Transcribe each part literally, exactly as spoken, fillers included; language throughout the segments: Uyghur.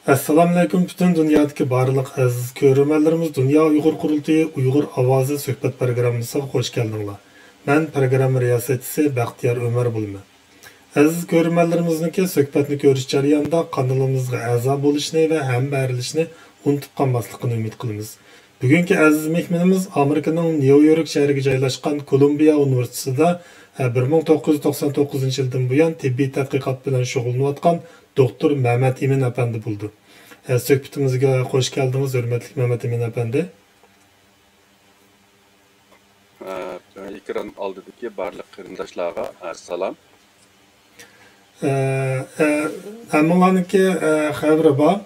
ئەسسالامۇئەلەيكۇم، پۈتۈن دۇنيادىكى بارلىق ئەزىز كۆرۈرمەنلىرىمىز، دۇنيا ئۇيغۇر قۇرۇلتىيى ئۇيغۇر ئاۋازى سۆھبەت پروگراممىسىغا خوش كەلدىڭلار. مەن پروگرامما رىياسەتچىسى بەختىيار ئۆمەر بولىمەن. ئەزىز كۆرۈرمەنلىرىمىزنىڭكى سۆھبەتنى كۆرۈش جەريانىدا قانىلىمىزغا ئەزا بولۇشنى ۋە ھەمبەھىرلىشىشنى ئۇنتۇپ قالماسلىقىنى ئۈمىد قىلىمىز. بۈگۈنكى ئەزىز مېھمىنىمىز ئامېرىكىنىڭ نيۇ يورك شەھىرىگە جايلاشقان كولومبىيە ئۇنىۋېرسىتېتىدا، ئە، بىر مىڭ توققۇز يۈز توقسان توققۇزىنچى يىلدىن بۇيان تېببىي تەتقىقات بىلەن شۇغۇللىنىۋاتقان دوختۇر مەمەت ئىمىن ئەپەندى بولىدۇ. ئە، سۆھبىتىمىزگە خوش كەلدىڭىز، ھۆرمەتلىك مەمەت ئىمىن ئەپەندى. ئە، ئېكران ئالدىدىكى بارلىق قېرىنداشلارغا، ئە، سالام. ئە، ئە، ھەممىڭلارنىڭكى، ئە، خەۋىرى بار.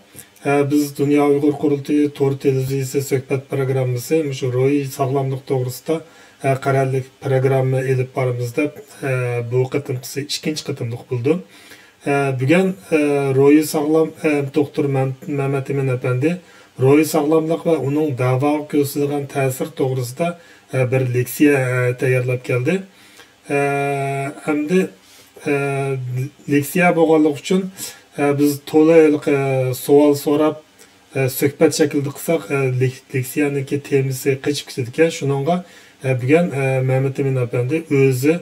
ئە، بىز دۇنيا ئۇيغۇر قۇرۇلتىيى تور تېلېۋىزىيىسى سۆھبەت پروگراممىسى مۇشۇ روھىي ساغلاملىق توغرىسىدا، ئە، قەرەللىك پروگرامما ئېلىپ بارىمىز دەپ، ئە، بۇ قېتىمقىسى ئىككىنچى قېتىملىق بولىدۇ. ئە، بۈگۈن، ئە، روھىي ساغلام، ئە، دوختۇر مەم-، مەمەت ئىمىن ئەپەندى روھىي ساغلاملىق ۋە ئۇنىڭ دەۋاغا كۆرسىتىدىغان تەسىرى توغرىسىدا، ئە، بىر لېكسىيە، ئە، تەييارلاپ كەلدى. ئە، ئەمدى، ئە، لېكسىيە بولغانلىقى ئۈچۈن، ئە، بىز تولا ھېلىقى سوئال سوراپ، ئە، سۆھبەت شەكلىدە قىلساق، ئە، لېك-، لېكسىيەنىڭكى تېمىسى قېچىپ كېتىدىكەن. شۇنىڭغا، ئە، بۈگۈن، ئە، مەمەت ئىمىن ئەپەندى ئۆزى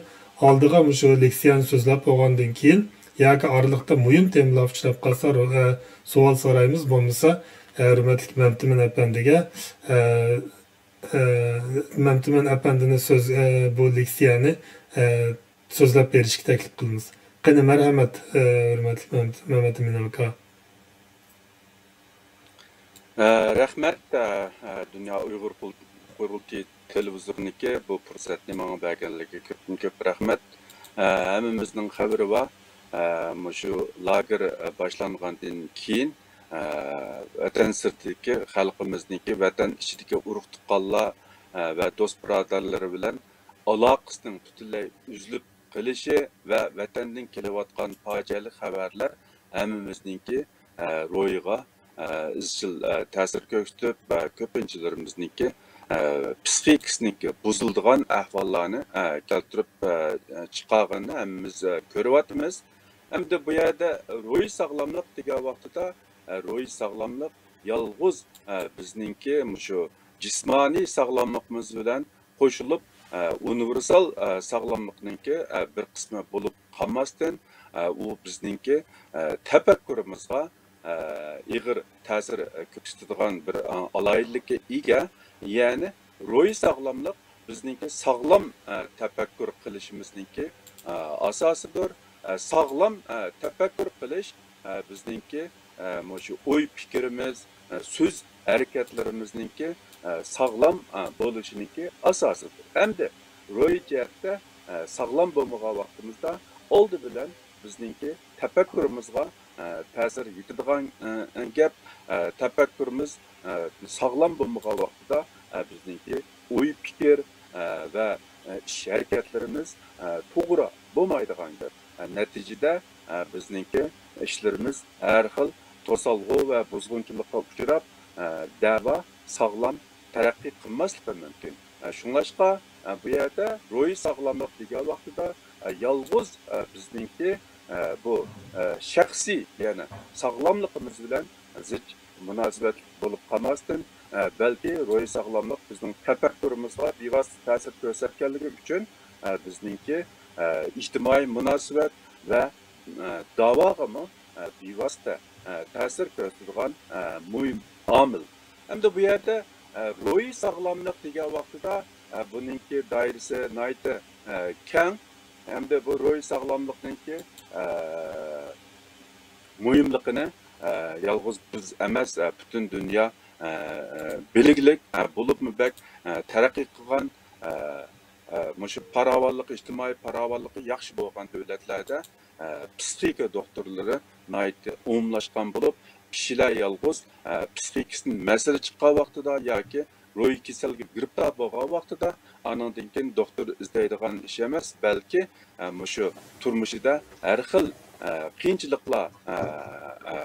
ئالدىغا مۇشۇ لېكسىيەنى سۆزلەپ بولغاندىن كېيىن ياكى ئارىلىقتا مۇھىم تېمىلار ئۇچراپ قالسا، ئە، سوئال سورايمىز. بولمىسا، ئە، ھۆرمەتلىك مەمەت ئىمىن ئەپەندىگە، ئە، ئە، مەمتىمىن ئەپەندىنى سۆز، ئە، بۇ لېكسىيەنى، ئە، سۆزلەپ بېرىشكە تەكلىپ قىلىمىز. قېنى، مەرھەمەت، ئە، ھۆرمەتلىك مەمەت-، مەمەت ئىمىن ئاكا. ئە، رەھمەت، ئە، ئە، دۇنيا ئۇيغۇر قۇل-، قۇرۇلتىيى تېلېۋىزورىنىڭكى بۇ پۇرسەتنى ماڭا بەرگەنلىكىگە كۆپتىن كۆپ رەھمەت. ئە، ھەممىمىزنىڭ خەۋىرى بار. ئە، مۇشۇ لاگېر، ئە، باشلانغاندىن كېيىن، ئە، ۋەتەن سىرتىدىكى خەلقىمىزنىڭكى ۋەتەن ئىچىدىكى ئۇرۇق-تۇغقانلار، ئە، ۋە دوست-بۇرادەرلىرى بىلەن ئالاقىسىنىڭ پۈتۈنلەي ئۈزۈلۈپ قېلىشى ۋە ۋەتەندىن كېلىۋاتقان پاجىئەلىك خەۋەرلەر ھەممىمىزنىڭكى، ئە، روھىغا، ئە، ئىزچىل، ئە، تەسىر كۆرسىتىپ ۋە كۆپىنچىلىرىمىزنىڭكى، ئە، پسىخىكىسىنىڭكى بۇزۇلىدىغان ئەھۋاللارنى، ئە، كەلتۈرۈپ، ئە، چىقارغىنىنى ھەممىمىز، ئە، كۆرۈۋاتىمىز. ئەمدى بۇ يەردە روھىي ساغلاملىق دېگەن ۋاقتىدا، ئە، روھىي ساغلاملىق يالغۇز، ئە، بىزنىڭكى مۇشۇ جىسمانىي ساغلاملىقىمىز بىلەن قوشۇلۇپ، ئە، ئۇنىۋېرسال، ئە، ساغلاملىقنىڭكى، ئە، بىر قىسمى بولۇپ قالماستىن، ئە، ئۇ بىزنىڭكى، ئە، تەپەككۇرىمىزغا، ئە، ئېغىر تەسىر، ئە، كۆرسىتىدىغان بىر، ئە، ئالاھىدىلىككە ئىگە. يەنى روھىي ساغلاملىق بىزنىڭكى ساغلام، ئە، تەپەككۇر قىلىشىمىزنىڭكى، ئە، ئاساسىدۇر. ئە، ساغلام، ئە، تەپەككۇر قىلىش، ئە، بىزنىڭكى، ئە، مۇشۇ ئوي پىكرىمىز، ئە، سۆز ھەرىكەتلىرىمىزنىڭكى، ئە، ساغلام، ئە، بولۇشىنىڭكى ئاساسىدۇر. ئەمدى روھىي جەھەتتە، ئە، ساغلام بولمىغان ۋاقتىمىزدا ئالدى بىلەن بىزنىڭكى تەپەككۇرىمىزغا، ئە، تەسىر يېتىدىغان، ئە، گەپ، ئە، تەپەككۇرىمىز، ئە، ساغلام بولمىغان ۋاقتىدا، ئە، بىزنىڭكى ئوي پىكىر، ئە، ۋە، ئە، ئىش ھەرىكەتلىرىمىز، ئە، توغرا بولمايدىغان گەپ. ئە، نەتىجىدە، ئە، بىزنىڭكى ئىشلىرىمىز ھەر خىل توسالغۇ ۋە بۇزغۇنچىلىققا ئۇچراپ، ئە، دەۋا ساغلام تەرەققىي قىلماسلىقى مۇمكىن. ئە، شۇڭلاشقا، ئە، بۇ يەردە روھىي ساغلاملىق دېگەن ۋاقتىدا، ئە، يالغۇز، ئە، بىزنىڭكى، ئە، بۇ، ئە، شەخسىي، يەنى ساغلاملىقىمىز بىلەن زىچ مۇناسىۋەتلىك بولۇپ قالماستىن، ئە، بەلكى روھىي ساغلاملىق بىزنىڭ تەپەككۇرىمىزغا بىۋاسىتە تەسىر كۆرسەتكەنلىكى ئۈچۈن، ئە، بىزنىڭكى، ئە، ئىجتىمائىي مۇناسىۋەت ۋە، ئە، داۋاغىمۇ، ئە، بىۋاسىتە، ئە، تەسىر كۆرسىتىدىغان، ئە، مۇھىم ئامىل. ئەمدى بۇ يەردە، ئە، روھىي ساغلاملىق دېگەن ۋاقتىدا، ئە، بۇنىڭكى دائىرىسى ناھايىتى، ئە، كەڭ. ئەمدى بۇ روھىي ساغلاملىقنىڭكى، ئە، مۇھىملىقىنى، ئە، يالغۇز بىز ئەمەس، ئە، پۈتۈن دۇنيا، ئە، ئە، بىلگۈلۈك، ئە، بولۇپمۇ بەك، ئە، تەرەققىي قىلغان، ئە، ئە، مۇشۇ پاراۋانلىقى، ئىجتىمائىي پاراۋانلىقى ياخشى بولغان دۆلەتلەردە، ئە، پسىخىكا دوختۇرلىرى ناھايىتى ئومۇملاشقان بولۇپ، كىشىلەر يالغۇز، ئە، پسىخىكىسىدىن مەسىلە چىققان ۋاقتىدا ياكى روھىي كېسەلگە گىرىپتار بولغان ۋاقتىدا، ئانىڭدىن كېيىن دوختۇر ئىزدەيدىغان ئىش ئەمەس، بەلكى، ئە، مۇشۇ تۇرمۇشىدا ھەر خىل، ئە، قىيىنچىلىقلار، ئە، ئە،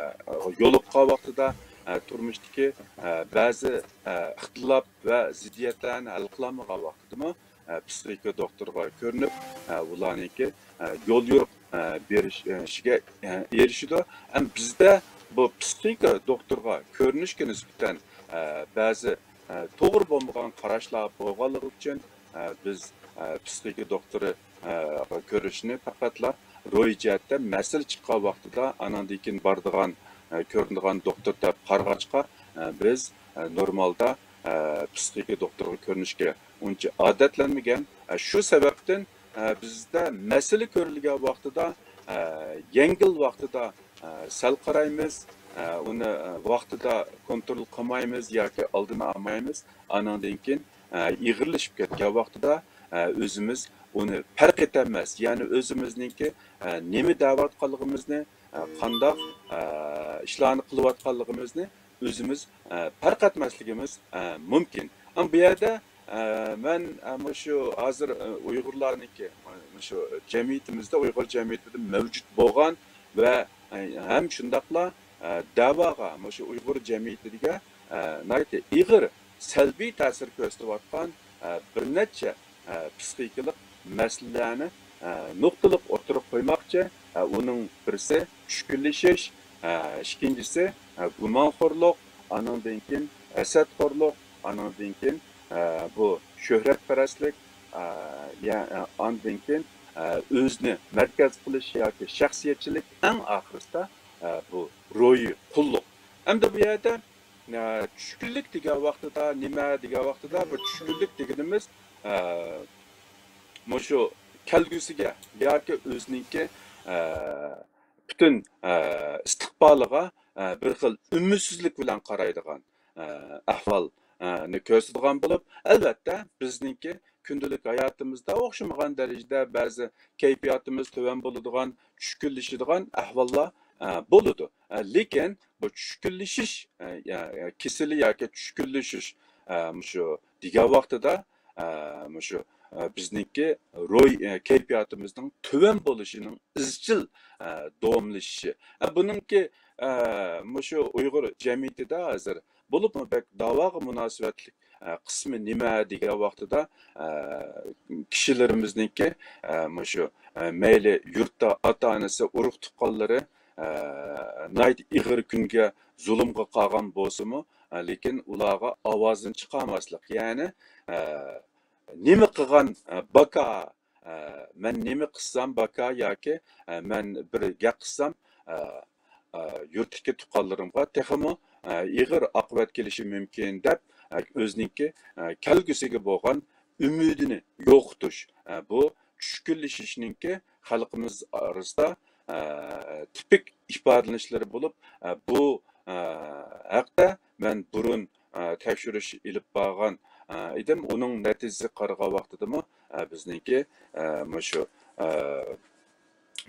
يولۇققان ۋاقتىدا، ئە، تۇرمۇشتىكى، ئە، بەزى، ئە، ئىختىلاپ ۋە زىددىيەتلەرنى ھەل قىلالمىغان ۋاقتىدىمۇ، ئە، پسىخىكا دوختۇرغا كۆرۈنۈپ، ئە، ئۇلارنىڭكى، ئە، يول يورۇق، ئە، بېرىش، ئە، ئىشىگە، ئە، ئېرىشىدۇ. ھەم بىزدە، بۇ پسىخىكا دوختۇرغا كۆرۈنۈشكە نىسبەتەن، ئە، بەزى، ئە، توغرا بولمىغان قاراشلار بولغانلىقى ئۈچۈن، ئە، بىز، ئە، پسىخىكا دوختۇرى، ئە، كۆرۈشنى پەقەتلا روھىي جەھەتتە مەسىلە چىققان ۋاقتىدا، ئاناندىن كېيىن بارىدىغان، ئە، كۆرۈنىدىغان دوختۇر دەپ قارىغاچقا، ئە، بىز، ئە، نورمالدا، ئە، پسىخىكا دوختۇرغا كۆرۈنۈشكە ئۇنچە ئادەتلەنمىگەن. ئە، شۇ سەۋەبتىن، ئە، بىزدە مەسىلە كۆرۈلگەن ۋاقتىدا، ئە، يەڭگىل ۋاقتىدا، ئە، سەل قارايمىز، ئە، ئۇنى، ئە، ۋاقتىدا كونترول قىلمايمىز ياكى ئالدىنى ئالمايمىز. ئانىڭدىن كېيىن، ئە، ئېغىرلىشىپ كەتكەن ۋاقتىدا، ئە، ئۆزىمىز ئۇنى پەرق ئېتەلمەس، يەنى ئۆزىمىزنىڭكى، ئە، نېمە دەۋاتقانلىقىمىزنى، ئە، قانداق، ئە، ئىشلارنى قىلىۋاتقانلىقىمىزنى ئۆزىمىز، ئە، پەرق ئەتمەسلىكىمىز، ئە، مۇمكىن. ئەمما بۇ يەردە، ئە، مەن، ئە، مۇشۇ ھازىر، ئە، ئۇيغۇرلارنىڭكى، مۇشۇ جەمئىيىتىمىزدە، ئۇيغۇر جەمئىيىتىدە مەۋجۇت بولغان ۋە، ئە، ھەم شۇنداقلا، ئە، دەۋاغا، مۇشۇ ئۇيغۇر جەمئىيىتىگە، ئە، ناھايىتى ئېغىر سەلبىي تەسىر كۆرسىتىۋاتقان، ئە، بىر نەچچە، ئە، پسىخىكىلىق مەسىلىلەرنى، ئە، نۇقتىلىق ئوتتۇرىغا قويماقچى. ئە، ئۇنىڭ بىرسى چۈشكۈنلىشىش، ئە، ئىككىنچىسى، ئە، گۇمانخورلۇق، ئانىڭدىن كېيىن ھەسەتخورلۇق، ئانىڭدىن كېيىن، ئە، بۇ شۆھرەتپەرەسلىك، ئە، يا-، ئە، ئاندىن كېيىن، ئە، ئۆزىنى مەركەز قىلىش ياكى شەخسىيەتچىلىك، ئەڭ ئاخىرىسىدا، ئە، بۇ روھىي قۇللۇق. ئەمدى بۇ يەردە، ئە، چۈشكۈنلۈك دېگەن ۋاقتىدا، نېمە دېگەن ۋاقتىدا، بۇ چۈشكۈنلۈك دېگىنىمىز، ئە، مۇشۇ كەلگۈسىگە ياكى ئۆزىنىڭكى، ئە، پۈتۈن، ئە، ئىستىقبالىغا، ئە، بىر خىل ئۈمىدسىزلىك بىلەن قارايدىغان، ئە، ئەھۋال، ئە، نى كۆرسىتىدىغان بولۇپ، ئەلۋەتتە، بىزنىڭكى كۈندىلىك ھاياتىمىزدا ئوخشىمىغان دەرىجىدە بەزى كەيپىياتىمىز تۆۋەن بولىدىغان، چۈشكۈنلىشىدىغان ئەھۋاللار، ئە، بولىدۇ. ئە، لېكىن بۇ چۈشكۈنلىشىش، ئە، يا-، يا-، كېسىلى ياكى چۈشكۈنلىشىش، ئە، مۇشۇ دېگەن ۋاقتىدا، ئە، مۇشۇ، ئە، بىزنىڭكى روھىي، ئە، كەيپىياتىمىزنىڭ تۆۋەن بولۇشىنىڭ ئىزچىل، ئە، داۋاملىشىشى. ئە، بۇنىڭكى، ئە، مۇشۇ ئۇيغۇر جەمئىيىتىدە ھازىر بولۇپمۇ بەك داۋاغا مۇناسىۋەتلىك، ئە، قىسمى نېمە دېگەن ۋاقتىدا، ئە، كىشىلىرىمىزنىڭكى، ئە، مۇشۇ، ئە، مەيلى يۇرتتا ئاتا-ئانىسى، ئۇرۇق-تۇغقانلىرى، ئە، ناھايىتى ئېغىر كۈنگە، زۇلۇمغا قالغان بولسىمۇ، ئە، لېكىن ئۇلارغا ئاۋازىنى چىقارماسلىق، يەنى، ئە، نېمە قىلغان، ئە، باكا، ئە، مەن نېمە قىلسام باكا ياكى، ئە، مەن بىر گەپ قىلسام، ئە، ئە، يۇرتتىكى تۇغقانلىرىمغا تېخىمۇ، ئە، ئېغىر ئاقىۋەت كېلىشى مۇمكىن دەپ، ئە، ئۆزىنىڭكى، ئە، كەلگۈسىگە بولغان ئۈمىدىنى يوقىتىش. ئە، بۇ چۈشكۈنلىشىشنىڭكى خەلقىمىز ئارىسىدا، ئە، تىپىك ئىپادىلىنىشلىرى بولۇپ، ئە، بۇ، ئە، ھەقتە مەن بۇرۇن، ئە، تەكشۈرۈش ئېلىپ بارغان، ئە، ئىدىم. ئۇنىڭ نەتىجىسىگە قارىغان ۋاقتىدىمۇ، ئە، بىزنىڭكى، ئە، مۇشۇ، ئە،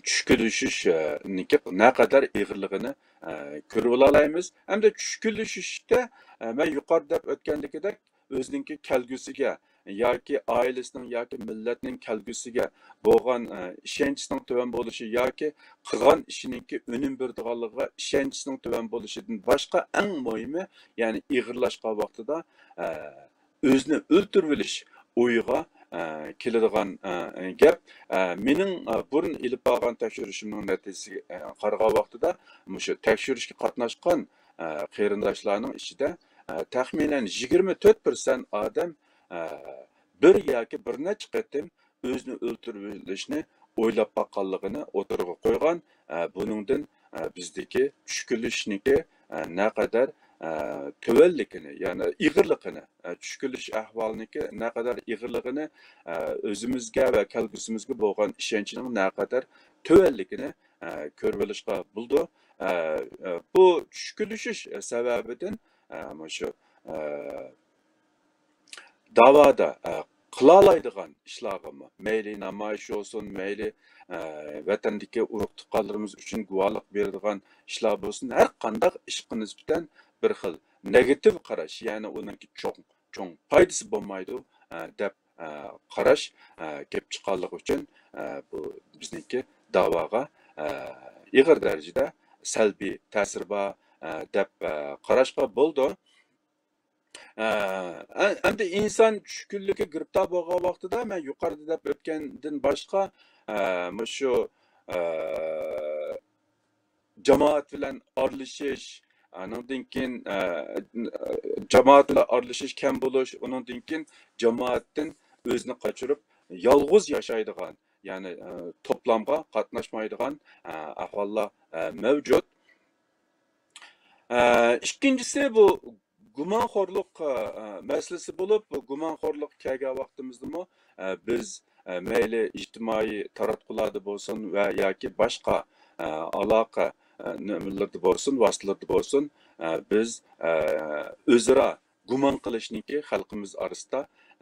چۈشكۈنلىشىشنىڭكى نەقەدەر ئېغىرلىقىنى، ئە، كۆرۈۋالالايمىز. ھەمدە چۈشكۈنلىشىشتە، ئە، مەن يۇقىرىدا دەپ ئۆتكەندىكىدەك، ئۆزىنىڭكى كەلگۈسىگە ياكى ئائىلىسىنىڭ ياكى مىللەتنىڭ كەلگۈسىگە بولغان، ئە، ئىشەنچىسىنىڭ تۆۋەن بولۇشى ياكى قىلغان ئىشىنىڭكى ئۈنۈم بېرىدىغانلىقىغا ئىشەنچىسىنىڭ تۆۋەن بولۇشىدىن باشقا، ئەڭ مۇھىمى، يەنى ئېغىرلاشقان ۋاقتىدا، ئە، ئۆزىنى ئۆلتۈرۈۋېلىش ئويىغا، ئە، كېلىدىغان، ئە، گەپ. ئە، مېنىڭ، ئە، بۇرۇن ئېلىپ بارغان تەكشۈرۈشۈمنىڭ نەتىجىسىگە، ئە، قارىغان ۋاقتىدا، مۇشۇ تەكشۈرۈشكە قاتناشقان، ئە، قېرىنداشلارنىڭ ئىچىدە، ئە، تەخمىنەن يىگىرمە تۆت پىرسەنت ئادەم، ئە، بىر ياكى بىر نەچچە قېتىم ئۆزىنى ئۆلتۈرۈۋېلىشنى ئويلاپ باققانلىقىنى ئوتتۇرىغا قويغان. ئە، بۇنىڭدىن، ئە، بىزدىكى چۈشكۈنلىشىشنىڭكى، ئە، نەقەدەر، ئە، تۆۋەنلىكىنى، يەنى ئېغىرلىقىنى، ئە، چۈشكۈنلىشىش ئەھۋالىنىڭكى نەقەدەر ئېغىرلىقىنى، ئە، ئۆزىمىزگە ۋە كەلگۈسىمىزگە بولغان ئىشەنچنىڭ نەقەدەر تۆۋەنلىكىنى، ئە، كۆرۈۋېلىشقا بولىدۇ. ئە، ئە، بۇ چۈشكۈنلىشىش سەۋەبىدىن، ئە، مۇشۇ، ئە، داۋادا، ئە، قىلالايدىغان ئىشلارغىمۇ، مەيلى نامايىش بولسۇن، مەيلى، ئە، ۋەتەندىكى ئۇرۇق-تۇغقانلىرىمىز ئۈچۈن گۇۋاھلىق بېرىدىغان ئىشلار بولسۇن، ھەر قانداق ئىشقا نىسبەتەن بىر خىل نېگاتىپ قاراش، يەنى ئۇنىڭكى چوڭ، چوڭ پايدىسى بولمايدۇ، ئە، دەپ، ئە، قاراش، ئە، كېلىپ چىققانلىقى ئۈچۈن، ئە، بۇ بىزنىڭكى داۋاغا، ئە، ئېغىر دەرىجىدە سەلبىي تەسىرى بار، ئە، دەپ، ئە، قاراشقا بولىدۇ. ئە، ئە، ئەمدى ئىنسان چۈشكۈنلۈككە گىرىپتار بولغان ۋاقتىدا، مەن يۇقىرىدا دەپ ئۆتكەندىن باشقا، ئە، مۇشۇ، ئە، جامائەت بىلەن ئارىلىشىش، ئانىڭدىن كېيىن، ئە، جامائەت بىلەن ئارىلىشىش كەم بولۇش، ئۇنىڭدىن كېيىن جامائەتتىن ئۆزىنى قاچۇرۇپ، يالغۇز ياشايدىغان، يەنى، ئە، توپلامغا قاتناشمايدىغان، ئە، ئەھۋاللار، ئە، مەۋجۇت. ئە، ئىككىنچىسى، بۇ گۇمانخورلۇق، ئە، مەسىلىسى بولۇپ، بۇ گۇمانخورلۇق كەلگەن ۋاقتىمىزدىمۇ، ئە، بىز، ئە، مەيلى ئىجتىمائىي تاراتقۇلاردا بولسۇن ۋە ياكى باشقا، ئە، ئالاقە، ئە، نېمىلىرىدە بولسۇن، ۋاسىتىلىرىدە بولسۇن، ئە، بىز، ئە، ئۆزئارا گۇمان قىلىشنىڭكى خەلقىمىز ئارىسىدا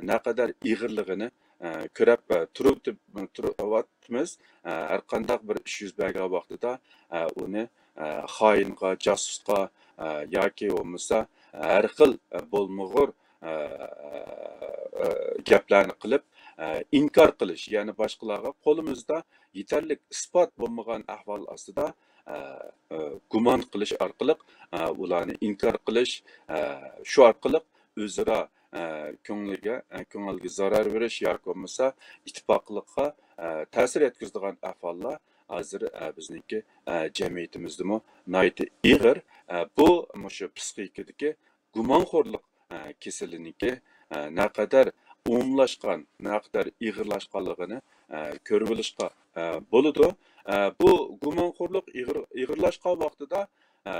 نەقەدەر ئېغىرلىقىنى، ئە، كۆرۈپ، ئە، تۇرۇۋېتىپ، تۇرۇۋاتىمىز. ئە، ھەر قانداق بىر ئىش يۈز بەرگەن ۋاقتىدا، ئە، ئۇنى، ئە، خائىنغا، جاسۇسقا، ئە، ياكى بولمىسا، ئە، ھەر خىل، ئە، بولمىغۇر، ئە، ئە، گەپلەرنى قىلىپ، ئە، ئىنكار قىلىش، يەنى باشقىلارغا قولىمىزدا يېتەرلىك ئىسپات بولمىغان ئەھۋال ئاستىدا، ئە، ئە، گۇمان قىلىش ئارقىلىق، ئە، ئۇلارنى ئىنكار قىلىش، ئە، شۇ ئارقىلىق ئۆزئارا، ئە، كۆڭلىگە، ئە، كۆڭۈلگە زەرەر بېرىش ياكى بولمىسا ئىتتىپاقلىققا، ئە، تەسىر يەتكۈزىدىغان ئەھۋاللار ھازىر، ئە، بىزنىڭكى، ئە، جەمئىيىتىمىزدىمۇ ناھايىتى ئېغىر. ئە، بۇ مۇشۇ پسىخىكىدىكى گۇمانخورلۇق، ئە، كېسىلىنىڭكى، ئە، نەقەدەر ئومۇملاشقان، نەقەدەر ئېغىرلاشقانلىقىنى، ئە، كۆرۈۋېلىشقا، ئە، بولىدۇ. ئە، بۇ گۇمانخورلۇق ئېغىر، ئېغىرلاشقان ۋاقتىدا، ئە،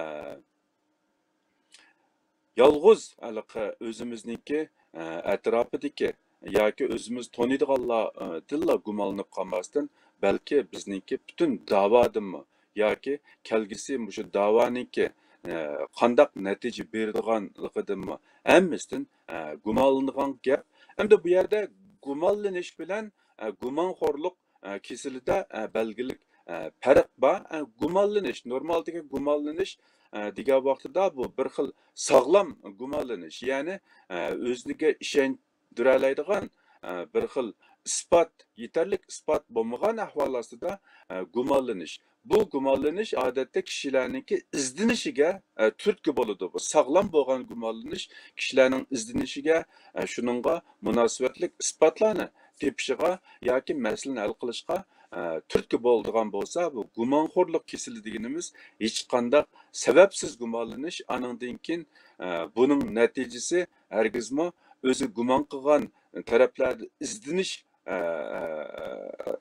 يالغۇز ھېلىقى ئۆزىمىزنىڭكى، ئە، ئەتراپىدىكى ياكى ئۆزىمىز تونۇيدىغانلاردىنلا گۇمانلىنىپ قالماستىن، بەلكى بىزنىڭكى پۈتۈن داۋادىنمۇ ياكى كەلگۈسى مۇشۇ داۋانىڭكى، ئە، قانداق نەتىجە بېرىدىغانلىقىدىنمۇ ھەممىسىدىن، ئە، گۇمانلىنىدىغان گەپ. ئەمدى بۇ يەردە گۇمانلىنىش بىلەن، ئە، گۇمانخورلۇق ئە، كېسىلىدە، ئە، بەلگىلىك، ئە، پەرق بار. ئە، گۇمانلىنىش، نورمالدىكى گۇمانلىنىش، ئە، دېگەن ۋاقتىدا بۇ بىر خىل ساغلام گۇمانلىنىش، يەنى، ئە، ئۆزىگە ئىشەندۈرەلەيدىغان، ئە، بىر خىل ئىسپات، يېتەرلىك ئىسپات بولمىغان ئەھۋال ئاستىدا، ئە، گۇمانلىنىش. بۇ گۇمانلىنىش ئادەتتە كىشىلەرنىڭكى ئىزدىنىشىگە، ئە، تۈرتكە بولىدۇ. بۇ ساغلام بولغان گۇمانلىنىش كىشىلەرنىڭ ئىزدىنىشىگە، ئە، شۇنىڭغا مۇناسىۋەتلىك ئىسپاتلارنى تېپىشىغا ياكى مەسىلىنى ھەل قىلىشقا، ئە، تۈرتكە بولىدىغان بولسا، بۇ گۇمانخورلۇق كېسىلى دېگىنىمىز ھېچقانداق سەۋەبسىز گۇمانلىنىش، ئانىڭدىن كېيىن، ئە، بۇنىڭ نەتىجىسى ھەرگىزمۇ ئۆزى گۇمان قىلغان تەرەپلەردە ئىزدىنىش، ئە،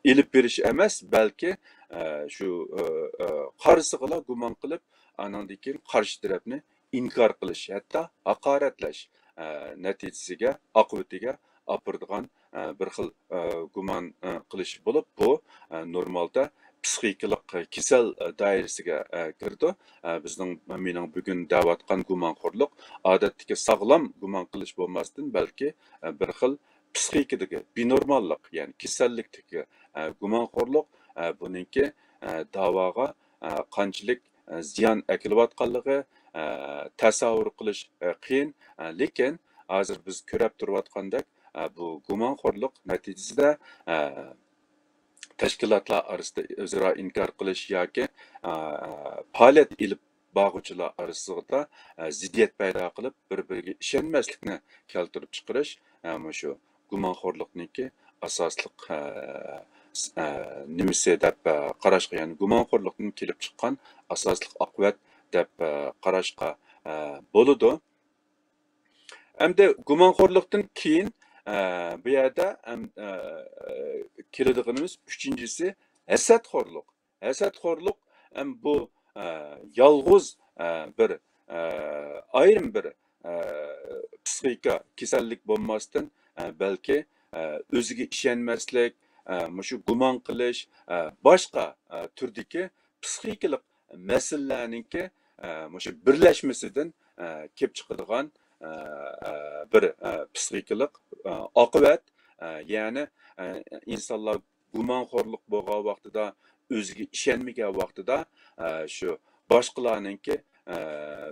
ئېلىپ بېرىش ئەمەس، بەلكى، ئە، شۇ، ئە، ئە، قارىسىغىلا گۇمان قىلىپ، ئانىڭدىن كېيىن قارشى تەرەپنى ئىنكار قىلىش، ھەتتا ھاقارەتلەش، ئە، نەتىجىسىگە، ئاقىۋىتىگە ئاپىرىدىغان، ئە، بىر خىل، ئە، گۇمان، ئە، قىلىش بولۇپ، بۇ، ئە، نورمالدا پسىخىكىلىق كېسەل، ئە، دائىرىسىگە، ئە، كىرىدۇ. ئە، بىزنىڭ، مېنىڭ بۈگۈن دەۋاتقان گۇمانخورلۇق ئادەتتىكى ساغلام گۇمان قىلىش بولماستىن، بەلكى، ئە، بىر خىل پسىخىكىدىكى بىنورماللىق، يەنى كېسەللىكتىكى، ئە، گۇمانخورلۇق، ئە، بۇنىڭكى، ئە، داۋاغا، ئە، قانچىلىك، ئە، زىيان ئەكېلىۋاتقانلىقى، ئە، تەسەۋۋۇر قىلىش، ئە، قىيىن. ئە، لېكىن ھازىر بىز كۆرۈپ تۇرۇۋاتقاندەك، ئە، بۇ گۇمانخورلۇق نەتىجىسىدە، ئە، تەشكىلاتلار ئارىسىدا ئۆزئارا ئىنكار قىلىش ياكى، ئە، پائالىيەت ئېلىپ بارغۇچىلار ئارىسىدا، ئە، زىددىيەت پەيدا قىلىپ، بىر-بىرىگە ئىشەنمەسلىكنى كەلتۈرۈپ چىقىرىش، ئە، مۇشۇ گۇمانخورلۇقنىڭكى ئاساسلىق، ئە، س-، ئە، نېمىسى دەپ، ئە، قاراشقا، يەنى گۇمانخورلۇقتىن كېلىپ چىققان ئاساسلىق ئاقىۋەت دەپ، ئە، قاراشقا، ئە، بولىدۇ. ئەمدى گۇمانخورلۇقتىن كېيىن، ئە، بۇ يەردە، ئەم، ئە، كېلىدىغىنىمىز ئۈچىنچىسى ھەسەتخورلۇق. ھەسەتخورلۇق ھەم بۇ، ئە، يالغۇز، ئە، بىر، ئە، ئايرىم بىر، ئە، پسىخىكا كېسەللىك بولماستىن، ئە، بەلكى، ئە، ئۆزىگە ئىشەنمەسلىك، ئە، مۇشۇ گۇمان قىلىش، ئە، باشقا، ئە، تۈردىكى پسىخىكىلىق مەسىلىلەرنىڭكى، ئە، مۇشۇ بىرلەشمىسىدىن، ئە، كېلىپ چىقىدىغان، ئە، ئە، بىر، ئە، پسىخىكىلىق، ئە، ئاقىۋەت. ئە، يەنى، ئە، ئىنسانلار گۇمانخورلۇق بولغان ۋاقتىدا، ئۆزىگە ئىشەنمىگەن ۋاقتىدا، ئە، شۇ باشقىلارنىڭكى، ئە،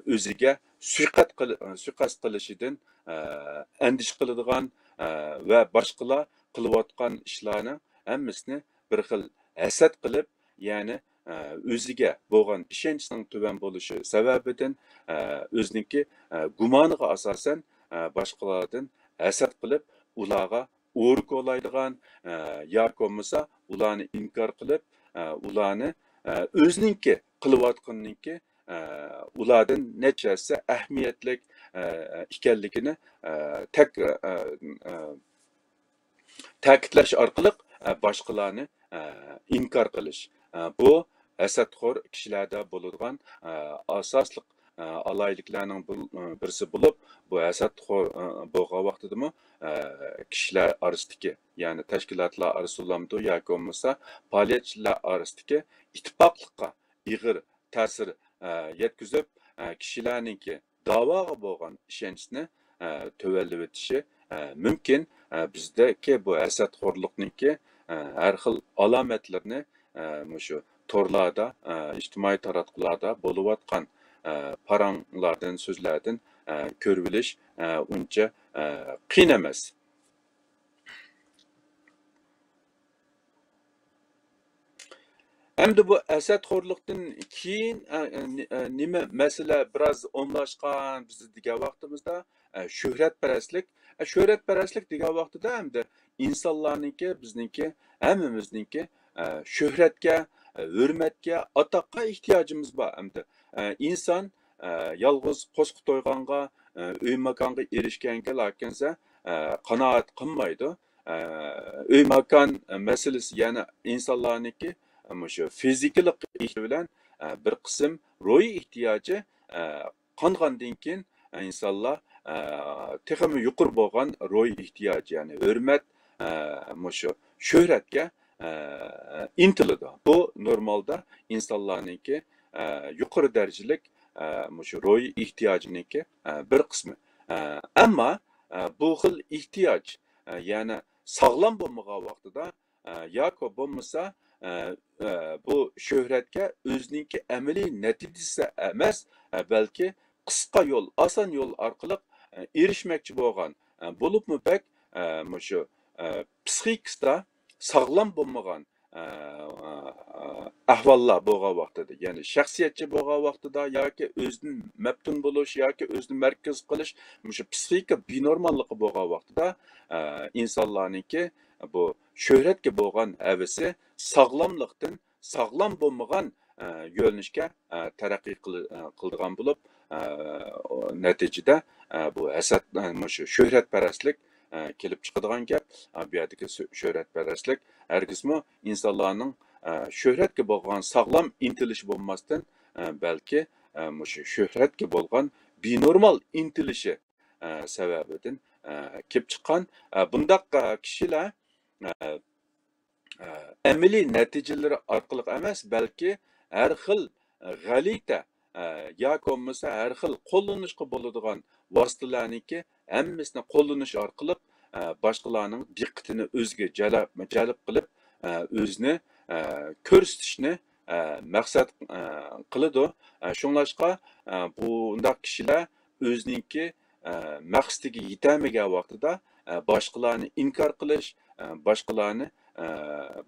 ئۆزىگە سۇيىقەست قىل-، سۇيىقەست قىلىشىدىن، ئە، ئەندىشە قىلىدىغان، ئە، ۋە باشقىلار قىلىۋاتقان ئىشلارنىڭ ھەممىسىنى بىر خىل ھەسەت قىلىپ، يەنى، ئە، ئۆزىگە بولغان ئىشەنچنىڭ تۆۋەن بولۇشى سەۋەبىدىن، ئە، ئۆزىنىڭكى، ئە، گۇمانىغا ئاساسەن، ئە، باشقىلاردىن ھەسەت قىلىپ، ئۇلارغا ئورا كولايدىغان، ئە، ياكى بولمىسا ئۇلارنى ئىنكار قىلىپ، ئە، ئۇلارنى، ئە، ئۆزىنىڭكى قىلىۋاتقىنىنىڭكى، ئە، ئۇلاردىن نەچچە ھەسسە ئەھمىيەتلىك، ئە، ئىكەنلىكىنى، ئە، تەك-، ئە، ئە، تەكىتلەش ئارقىلىق، ئە، باشقىلارنى، ئە، ئىنكار قىلىش. ئە، بۇ ھەسەتخور كىشىلەردە بولىدىغان، ئە، ئاساسلىق، ئە، ئالاھىدىلىكلەرنىڭ بىر-، بىرسى بولۇپ، بۇ ھەسەتخور، ئە، بولغان ۋاقتىدىمۇ، ئە، كىشىلەر ئارىسىدىكى، يەنى تەشكىلاتلار ئارىسىدا بولامدۇ ياكى بولمىسا پائالىيەتچىلەر ئارىسىدىكى ئىتتىپاقلىققا ئېغىر تەسىر، ئە، يەتكۈزۈپ، ئە، كىشىلەرنىڭكى داۋاغا بولغان ئىشەنچىنى، ئە، تۆۋەنلىۋېتىشى، ئە، مۇمكىن. ئە، بىزدىكى بۇ ھەسەتخورلۇقنىڭكى، ئە، ھەر خىل ئالامەتلىرىنى، ئە، مۇشۇ تورلاردا، ئە، ئىجتىمائىي تاراتقۇلاردا بولۇۋاتقان، ئە، پاراڭلاردىن، سۆزلەردىن، ئە، كۆرۈۋېلىش، ئە، ئۇنچە، ئە، قىيىن ئەمەس. ئەمدى بۇ ھەسەتخورلۇقتىن كېيىن، ئە، ئە، نى-، ئە، نېمە مەسىلە بىراز ئوملاشقان بىزدە دېگەن ۋاقتىمىزدا، ئە، شۆھرەتپەرەسلىك. ئە، شۆھرەتپەرەسلىك دېگەن ۋاقتىدا ئەمدى ئىنسانلارنىڭكى، بىزنىڭكى، ھەممىمىزنىڭكى، ئە، شۆھرەتكە، ئە، ھۆرمەتكە، ئاتاققا ئېھتىياجىمىز بار ئەمدى. ئە، ئىنسان، ئە، يالغۇز قوسۇق تويغانغا، ئە، ئۆي ماكانغا ئېرىشكەنگە لاكىنسە، ئە، قانائەت قىلمايدۇ. ئە، ئۆي ماكان مەسىلىسى يەنە ئىنسانلارنىڭكى مۇشۇ فىزىكىلىق ئېھتىياجى بىلەن، ئە، بىر قىسىم روھىي ئېھتىياجى، ئە، قانغاندىن كېيىن ئىنسانلار، ئە، تېخىمۇ يۇقىرى بولغان روھىي ئېھتىياج، يەنى ھۆرمەت، ئە، مۇشۇ شۆھرەتكە، ئە، ئىنتىلىدۇ. بۇ نورمالدا ئىنسانلارنىڭكى، ئە، يۇقىرى دەرىجىلىك، ئە، مۇشۇ روھىي ئېھتىياجىنىڭكى، ئە، بىر قىسمى. ئە، ئەمما، ئە، بۇ خىل ئېھتىياج، ئە، يەنى ساغلام بولمىغان ۋاقتىدا، ئە، ياكى بولمىسا، ئە، ئە، بۇ شۆھرەتكە ئۆزىنىڭكى ئەمەلىي نەتىجىسى ئەمەس، ئە، بەلكى قىسقا يول، ئاسان يول ئارقىلىق، ئە، ئېرىشمەكچى بولغان، ئە، بولۇپمۇ بەك، ئە، مۇشۇ، ئە، پسىخىكىسىدا ساغلام بولمىغان، ئە، ئەھۋاللار بولغان ۋاقتىدا، يەنى شەخسىيەتچى بولغان ۋاقتىدا ياكى ئۆزىدىن مەپتۇن بولۇش ياكى ئۆزىنى مەركەز قىلىش، مۇشۇ پسىخىكا بىنورماللىقى بولغان ۋاقتىدا، ئە، ئىنسانلارنىڭكى بۇ شۆھرەتكە بولغان ھەۋىسى ساغلاملىقتىن ساغلام بولمىغان، ئە، يۆنىلىشكە، ئە، تەرەققىي قىل-، ئە، قىلىدىغان بولۇپ، ئە، نەتىجىدە، ئە، بۇ ھەسەت، ئە، مۇشۇ شۆھرەتپەرەسلىك، ئە، كېلىپ چىقىدىغان گەپ. ئە، بۇ يەردىكى سۆ-، شۆھرەتپەرەسلىك ھەرگىزمۇ ئىنسانلارنىڭ، ئە، شۆھرەتكە بولغان ساغلام ئىنتىلىشى بولماستىن، ئە، بەلكى، ئە، مۇشۇ شۆھرەتكە بولغان بىنورمال ئىنتىلىشى، ئە، سەۋەبىدىن، ئە، كېلىپ چىققان. ئە، بۇنداق، ئە، كىشىلەر، ئە، ئە، ئەمەلىي نەتىجىلىرى ئارقىلىق ئەمەس، بەلكى ھەر خىل، ئە، غەلىتە، ئە، ياكى بولمىسا ھەر خىل قوللىنىشقا بولىدىغان ۋاسىتىلەرنىڭكى ھەممىسىنى قوللىنىش ئارقىلىق، ئە، باشقىلارنىڭ دىققىتىنى ئۆزىگە جەلپ، جەلپ قىلىپ، ئە، ئۆزىنى، ئە، كۆرسىتىشنى، ئە، مەقسەت، ئە، قىلىدۇ. ئە، شۇڭلاشقا، ئە، بۇنداق كىشىلەر ئۆزىنىڭكى، ئە، مەقسىتىگە يېتەلمىگەن ۋاقتىدا، ئە، باشقىلارنى ئىنكار قىلىش، ئە، باشقىلارنى، ئە،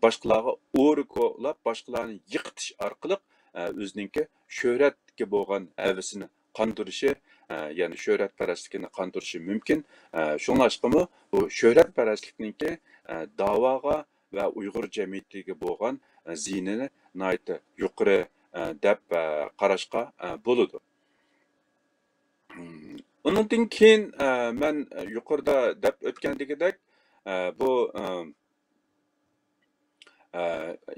باشقىلارغا ئورا كولاپ، باشقىلارنى يىقىتىش ئارقىلىق، ئە، ئۆزىنىڭكى شۆھرەتكە بولغان ھەۋىسىنى قاندۇرۇشى، ئە، يەنى شۆھرەتپەرەسلىكىنى قاندۇرۇشى مۇمكىن. ئە، شۇڭلاشقىمۇ بۇ شۆھرەتپەرەسلىكنىڭكى، ئە، داۋاغا ۋە ئۇيغۇر جەمئىيىتىگە بولغان، ئە، زىيىنىنى ناھايىتى يۇقىرى، ئە، دەپ، ئە، قاراشقا، ئە، بولىدۇ. ئۇنىڭدىن كېيىن، ئە، مەن يۇقىرىدا دەپ ئۆتكەندىكىدەك، ئە، بۇ، ئە، ئە،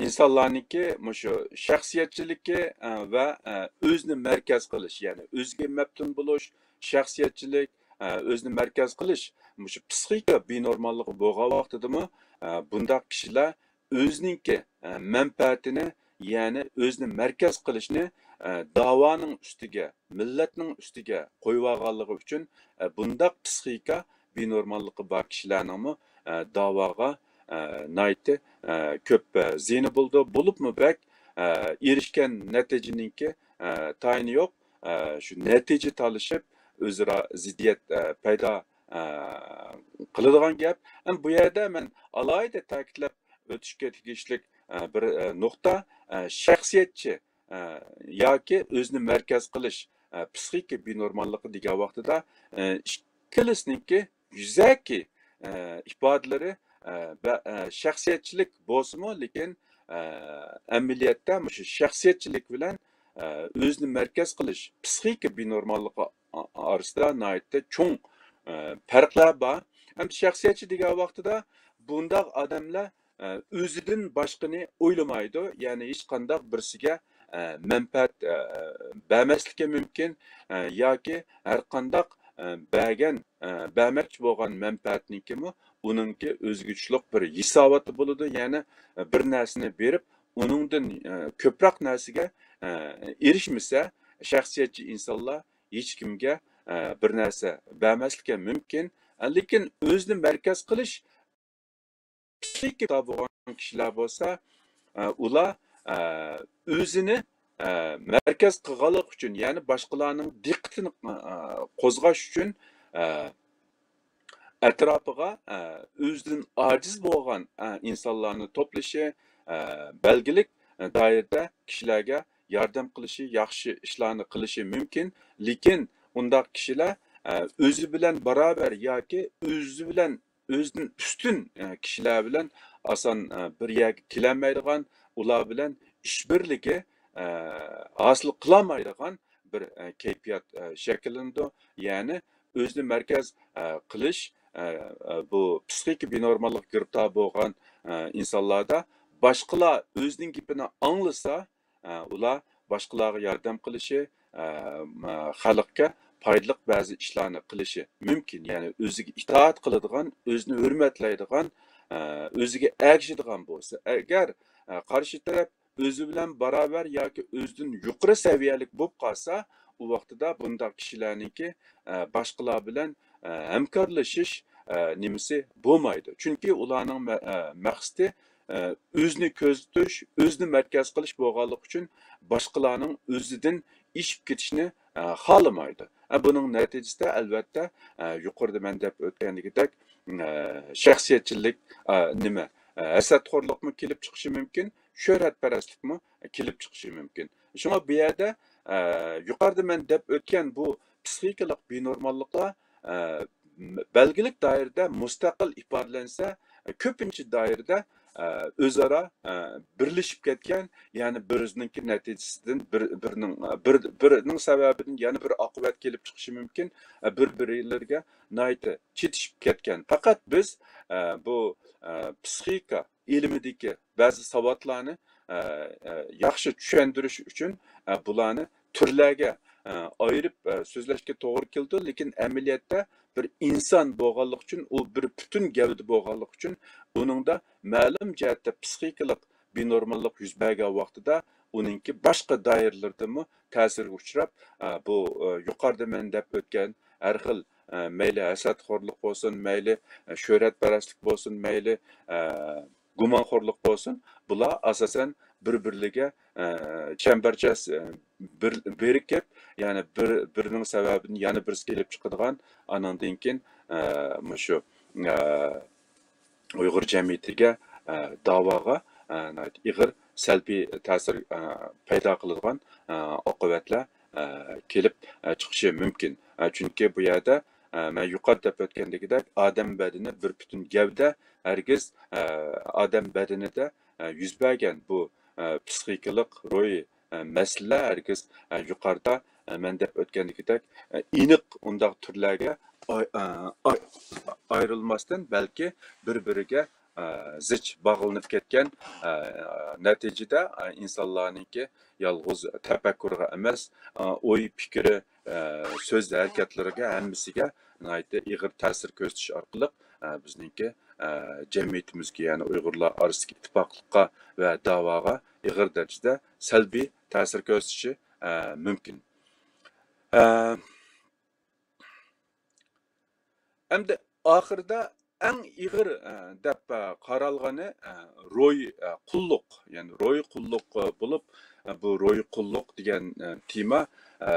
ئىنسانلارنىڭكى مۇشۇ شەخسىيەتچىلىكى، ئە، ۋە، ئە، ئۆزىنى مەركەز قىلىش، يەنى ئۆزىگە مەپتۇن بولۇش، شەخسىيەتچىلىك، ئە، ئۆزىنى مەركەز قىلىش، مۇشۇ پسىخىكا بىنورماللىقى بولغان ۋاقتىدىمۇ، ئە، بۇنداق كىشىلەر ئۆزىنىڭكى، ئە، مەنپەئەتىنى، يەنى ئۆزىنى مەركەز قىلىشنى، ئە، داۋانىڭ ئۈستىگە، مىللەتنىڭ ئۈستىگە قويۇۋالغانلىقى ئۈچۈن، ئە، بۇنداق پسىخىكا بىنورماللىقى بار كىشىلەرنىڭمۇ، ئە، داۋاغا، ئە، ناھايىتى، ئە، كۆپ، ئە، زىيىنى بولىدۇ. بولۇپمۇ بەك، ئە، ئېرىشكەن نەتىجىنىڭكى، ئە، تايىنى يوق. ئە، شۇ نەتىجە تالىشىپ، ئۆزئارا زىددىيەت، ئە، پەيدا، ئە، قىلىدىغان گەپ. ئەمما بۇ يەردە مەن ئالاھىدە تەكىتلەپ ئۆتۈشكە تېگىشلىك، ئە، بىر، ئە، نۇقتا، ئە، شەخسىيەتچى، ئە، ياكى ئۆزىنى مەركەز قىلىش، ئە، پسىخىكا بىنورماللىقى دېگەن ۋاقتىدا، ئە، ئىككىلىسىنىڭكى يۈزەكى، ئە، ئىپادىلىرى، ئە، بە-، ئە، شەخسىيەتچىلىك بولسىمۇ، لېكىن، ئە، ئەمەلىيەتتە مۇشۇ شەخسىيەتچىلىك بىلەن، ئە، ئۆزىنى مەركەز قىلىش، پسىخىكا بىنورماللىقى ئا-، ئارىسىدا ناھايىتى چوڭ، ئە، پەرقلەر بار. ھەم شەخسىيەتچى دېگەن ۋاقتىدا بۇنداق ئادەملەر، ئە، ئۆزىدىن باشقىنى ئويلىمايدۇ، يەنى ھېچقانداق بىرسىگە، ئە، مەنپەئەت، ئە، بەرمەسلىكى مۇمكىن، ئە، ياكى ھەرقانداق، ئە، بەرگەن، ئە، بەرمەكچى بولغان مەنپەئەتنىڭكىمۇ ئۇنىڭكى ئۆزىگە چۈشلۈق بىر ھېساباتى بولىدۇ، يەنى، ئە، بىر نەرسىنى بېرىپ، ئۇنىڭدىن، ئە، كۆپرەك نەرسىگە، ئە، ئېرىشمىسە، شەخسىيەتچى ئىنسانلار ھېچكىمگە، ئە، بىر نەرسە بەرمەسلىكى مۇمكىن. ئە، لېكىن ئۆزىنى مەركەز قىلىش پسىخىكا بولغان كىشىلەر بولسا، ئە، ئۇلار، ئە، ئۆزىنى، ئە، مەركەز قىلغانلىقى ئۈچۈن، يەنى باشقىلارنىڭ دىققىتىنى، ئە، قوزغاش ئۈچۈن، ئە، ئەتراپىغا، ئە، ئۆزىدىن ئاجىز بولغان، ئە، ئىنسانلارنى توپلىشى، ئە، بەلگىلىك، ئە، دائىرىدە كىشىلەرگە ياردەم قىلىشى، ياخشى ئىشلارنى قىلىشى مۇمكىن. لېكىن ئۇنداق كىشىلەر، ئە، ئۆزى بىلەن باراۋەر ياكى ئۆزى بىلەن، ئۆزىدىن ئۈستۈن، ئە، كىشىلەر بىلەن ئاسان، ئە، بىر يەرگە كېلەلمەيدىغان، ئۇلار بىلەن ئىش بىرلىكى، ئە، ھاسىل قىلالمايدىغان بىر، ئە، كەيپىيات، ئە، شەكىللىنىدۇ. يەنى ئۆزىنى مەركەز، ئە، قىلىش، ئە، ئە، بۇ پسىخىكا بىنورماللىققا گىرىپتار بولغان، ئە، ئىنسانلاردا باشقىلار ئۆزىنىڭ گېپىنى ئاڭلىسا، ئە، ئۇلار باشقىلارغا ياردەم قىلىشى، ئە، خەلققە پايدىلىق بەزى ئىشلارنى قىلىشى مۇمكىن. يەنى ئۆزىگە ئىتائەت قىلىدىغان، ئۆزىنى ھۆرمەتلەيدىغان، ئە، ئۆزىگە ئەگىشىدىغان بولسا. ئەگەر، ئە، قارشى تەرەپ ئۆزى بىلەن باراۋەر ياكى ئۆزىدىن يۇقىرى سەۋىيەلىك بولۇپ قالسا، ئۇ ۋاقتىدا بۇنداق كىشىلەرنىڭكى، ئە، باشقىلار بىلەن، ئە، ھەمكارلىشىش، ئە، نېمىسى بولمايدۇ. چۈنكى ئۇلارنىڭ مە-، ئە، مەقسىتى، ئە، ئۆزىنى كۆزىتىش، ئۆزىنى مەركەز قىلىش بولغانلىقى ئۈچۈن باشقىلارنىڭ ئۆزىدىن ئېشىپ كېتىشىنى، ئە، خالىمايدۇ. ئە، بۇنىڭ نەتىجىسىدە، ئەلۋەتتە، ئە، يۇقىرىدا مەن دەپ ئۆتكەندىكىدەك، ئە، شەخسىيەتچىلىك، ئە، نېمە، ئە، ھەسەتخورلۇقمۇ كېلىپ چىقىشى مۇمكىن، شۆھرەتپەرەسلىكمۇ كېلىپ چىقىشى مۇمكىن. شۇڭا بۇ يەردە، ئە، يۇقىرىدا مەن دەپ ئۆتكەن بۇ پسىخىكىلىق بىنورماللىقلار، ئە، بەلگىلىك دائىرىدە مۇستەقىل ئىپادىلەنسە، كۆپىنچە دائىرىدە، ئە، ئۆزئارا، ئە، بىرلىشىپ كەتكەن، يەنى بىرىنىڭكى نەتىجىسىدىن بىر، بىرنىڭ، بىر، بىرنىڭ سەۋەبىدىن يەنە بىر ئاقىۋەت كېلىپ چىقىشى مۇمكىن، ئە، بىر-بىرلىرىگە ناھايىتى چېتىشىپ كەتكەن. پەقەت بىز، ئە، بۇ، ئە، پسىخىكا ئىلمىدىكى بەزى ساۋاتلارنى، ئە، ئە، ياخشى چۈشەندۈرۈش ئۈچۈن، ئە، بۇلارنى تۈرلەرگە، ئە، ئايرىپ، ئە، سۆزلەشكە توغرا كېلىدۇ، لېكىن ئەمەلىيەتتە بىر ئىنسان بولغانلىقى ئۈچۈن، ئۇ بىر پۈتۈن گەۋدە بولغانلىقى ئۈچۈن، ئۇنىڭدا مەلۇم جەھەتتە پسىخىكىلىق بىنورماللىق يۈز بەرگەن ۋاقتىدا، ئۇنىڭكى باشقا دائىرىلىرىدىمۇ تەسىرگە ئۇچراپ، ئە، بۇ، ئە، يۇقىرىدا مەن دەپ ئۆتكەن ھەر خىل، ئە، مەيلى ھەسەتخورلۇق بولسۇن، مەيلى، ئە، شۆھرەتپەرەسلىك بولسۇن، مەيلى، ئە، گۇمانخورلۇق بولسۇن، بۇلار ئاساسەن بىر-بىرلىرىگە، ئە، چەمبەرچاس، ئە، بىر-، بىرىكىپ، يەنى بىر-، بىرىنىڭ سەۋەبىدىن يەنە بىرسى كېلىپ چىقىدىغان، ئانىڭدىن كېيىن، ئە، مۇشۇ، ئە، ئۇيغۇر جەمئىيىتىگە، ئە، داۋاغا، ئە، ناھايىتى ئېغىر سەلبىي تەسىر، ئە، پەيدا قىلىدىغان، ئە، ئاقىۋەتلەر، ئە، كېلىپ، ئە، چىقىشى مۇمكىن. ئە، چۈنكى بۇ يەردە، ئە، مەن يۇقىرىدا دەپ ئۆتكەندىكىدەك، ئادەم بەدىنى بىر پۈتۈن گەۋدە، ھەرگىز، ئە، ئادەم بەدىنىدە، ئە، يۈز بەرگەن بۇ، ئە، پسىخىكىلىق روھىي، ئە، مەسىلىلەر ھەرگىز، ئە، يۇقىرىدا، ئە، مەن دەپ ئۆتكەندىكىدەك، ئە، ئېنىق ئۇنداق تۈرلەرگە ئاي-، ئە، ئاي-، ئايرىلماستىن، بەلكى بىر-بىرىگە، ئە، زىچ باغلىنىپ كەتكەن، ئە، نەتىجىدە، ئە، ئىنسانلارنىڭكى يالغۇز تەپەككۇرىغا ئەمەس، ئە، ئوي، پىكرى، ئە، سۆز ھەرىكەتلىرىگە، ھەممىسىگە ناھايىتى ئېغىر تەسىر كۆرسىتىش ئارقىلىق، ئە، بىزنىڭكى، ئە، جەمئىيىتىمىزگە، يەنى ئۇيغۇرلار ئارىسىدىكى ئىتتىپاقلىققا ۋە داۋاغا ئېغىر دەرىجىدە سەلبىي تەسىر كۆرسىتىشى، ئە، مۇمكىن. ئە، ئەمدى ئاخىرىدا ئەڭ ئېغىر، ئە، دەپ، ئە، قارالغىنى، ئە، روھىي، ئە، قۇللۇق. يەنى روھىي قۇللۇق، ئە، بولۇپ، ئە، بۇ روھىي قۇللۇق دېگەن، ئە، تېما، ئە،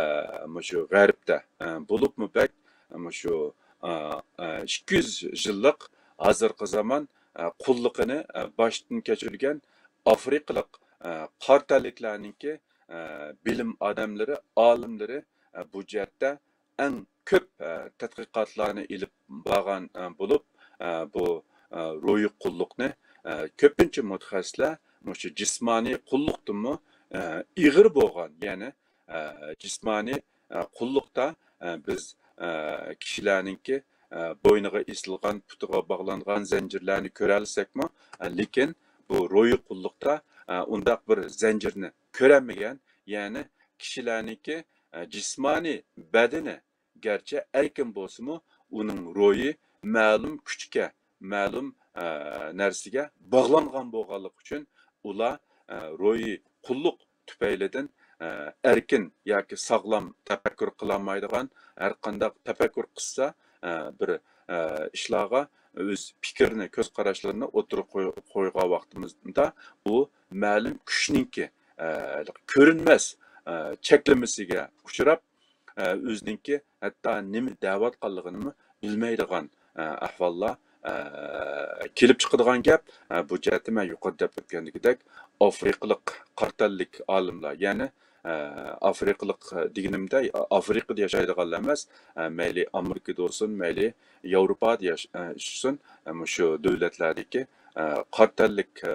مۇشۇ غەربتە، ئە، بولۇپمۇ بەك، ئە، مۇشۇ، ئە، ئە، ئىككى يۈز يىللىق ھازىرقى زامان، ئە، قۇللۇقىنى، ئە، باشتىن كەچۈرگەن ئافرىقىلىق، ئە، قارا تەنلىكلەرنىڭكى، ئە، بىلىم ئادەملىرى، ئالىملىرى، ئە، بۇ جەھەتتە ئەڭ كۆپ، ئە، تەتقىقاتلارنى ئېلىپ بارغان، ئە، بولۇپ، ئە، بۇ، ئە، روھىي قۇللۇقنى، ئە، كۆپىنچە مۇتەخەسسىسلەر مۇشۇ جىسمانىي قۇللۇقتىنمۇ ئېغىر بولغان، يەنى، ئە، جىسمانىي، ئە، قۇللۇقتا، ئە، بىز، ئە، كىشىلەرنىڭكى، ئە، بوينىغا ئېسىلغان، پۇتىغا باغلانغان زەنجىرلەرنى كۆرەلىسەكمۇ، ئە، لېكىن بۇ روھىي قۇللۇقتا، ئە، ئۇنداق بىر زەنجىرنى كۆرەلمىگەن، يەنى كىشىلەرنىڭكى، ئە، جىسمانىي بەدىنى گەرچە ئەركىن بولسىمۇ، ئۇنىڭ روھى مەلۇم كۈچكە، مەلۇم، ئە، نەرسىگە باغلانغان بولغانلىقى ئۈچۈن، ئۇلار، ئە، روھىي قۇللۇق تۈپەيلىدىن، ئە، ئەركىن ياكى ساغلام تەپەككۇر قىلالمايدىغان، ھەر قانداق تەپەككۇر قىلسا، ئە، بىر، ئە، ئىشلارغا ئۆز پىكرىنى، كۆز قاراشلىرىنى ئوتتۇرىغا قوي-، قويغان ۋاقتىمىزدا، ئۇ مەلۇم كۈچنىڭكى، ئە، كۆرۈنمەس، ئە، چەكلىمىسىگە ئۇچراپ، ئە، ئۆزىنىڭكى ھەتتا نېمە دەۋاتقانلىقىنىمۇ بىلمەيدىغان، ئە، ئەھۋاللار، ئە، كېلىپ چىقىدىغان گەپ. ئە، بۇ جەھەتتە مەن يۇقىرىدا دەپ ئۆتكەندىكىدەك، ئافرىقىلىق قارا تەنلىك ئالىملار، يەنى، ئە، ئافرىقىلىق دېگىنىمدە، ئافرىقىدا ياشايدىغانلار ئەمەس، ئە، مەيلى ئامېرىكىدا بولسۇن، مەيلى ياۋروپادا ياش-، ئە، ياشىسۇن، ئە، مۇشۇ دۆلەتلەردىكى، ئە، قارا تەنلىك، ئە،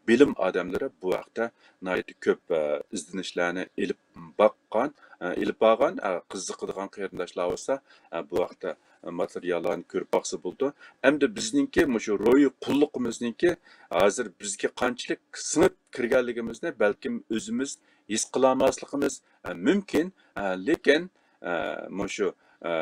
بىلىم ئادەملىرى بۇ ھەقتە ناھايىتى كۆپ، ئە، ئىزدىنىشلەرنى ئېلىپ باققان، ئە، ئېلىپ بارغان، ئە، قىزىقىدىغان قېرىنداشلار بولسا، ئە، بۇ ھەقتە ماتېرىياللارنى كۆرۈپ باقسا بولىدۇ. ئەمدى بىزنىڭكى مۇشۇ روھىي قۇللۇقىمىزنىڭكى ھازىر بىزگە قانچىلىك سىڭىپ كىرگەنلىكىمىزنى بەلكىم ئۆزىمىز ھېس قىلالماسلىقىمىز، ئە، مۇمكىن. ئە، لېكىن، ئە، مۇشۇ، ئە،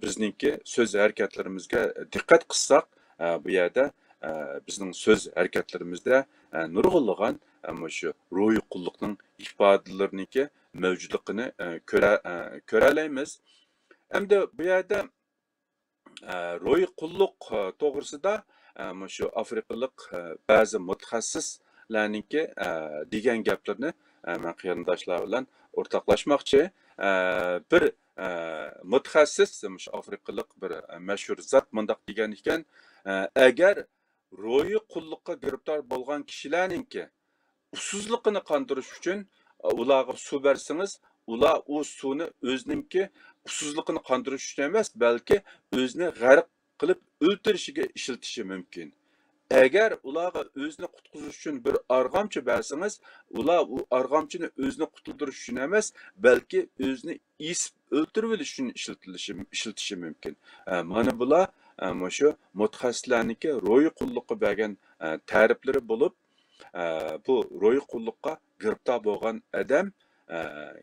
بىزنىڭكى سۆز ھەرىكەتلىرىمىزگە دىققەت قىلساق، ئە، بۇ يەردە، ئە، بىزنىڭ سۆز ھەرىكەتلىرىمىزدە، ئە، نۇرغۇنلىغان، ئە، مۇشۇ روھىي قۇللۇقنىڭ ئىپادىلىرىنىڭكى مەۋجۇتلۇقىنى، ئە، كۆرە-، ئە، كۆرەلەيمىز. ئەمدى بۇ يەردە، ئە، روھىي قۇللۇق، ئە، توغرىسىدا، ئە، مۇشۇ ئافرىقىلىق، ئە، بەزى مۇتەخەسسىسلەرنىڭكى، ئە، دېگەن گەپلىرىنى، ئە، مەن قېرىنداشلار بىلەن ئورتاقلاشماقچى. ئە، بىر، ئە، مۇتەخەسسىس، مۇشۇ ئافرىقىلىق بىر، ئە، مەشھۇر زات مۇنداق دېگەن ئىكەن، ئە، ئەگەر روھىي قۇللۇققا گىرىپتار بولغان كىشىلەرنىڭكى ئۇسسۇزلۇقىنى قاندۇرۇش ئۈچۈن، ئۇلارغا سۇ بەرسىڭىز، ئۇلار ئۇ سۇنى ئۆزىنىڭكى ئۇسسۇزلۇقىنى قاندۇرۇش ئۈچۈن ئەمەس، بەلكى ئۆزىنى غەرق قىلىپ ئۆلتۈرۈشىگە ئىشلىتىشى مۇمكىن. ئەگەر ئۇلارغا ئۆزىنى قۇتقۇزۇش ئۈچۈن بىر ئارغامچا بەرسىڭىز، ئۇلار ئۇ ئارغامچىنى ئۆزىنى قۇتۇلدۇرۇش ئۈچۈن ئەمەس، بەلكى ئۆزىنى ئېسىپ ئۆلتۈرۈۋېلىش ئۈچۈن ئىشلىتىلىشى، ئىشلىتىشى مۇمكىن. ئە، مانا بۇلار، ئە، مۇشۇ مۇتەخەسسىسلەرنىڭكى روھىي قۇللۇققا بەرگەن، ئە، تەرىپلىرى بولۇپ، ئە، بۇ روھىي قۇللۇققا گىرىپتار بولغان ئادەم، ئە،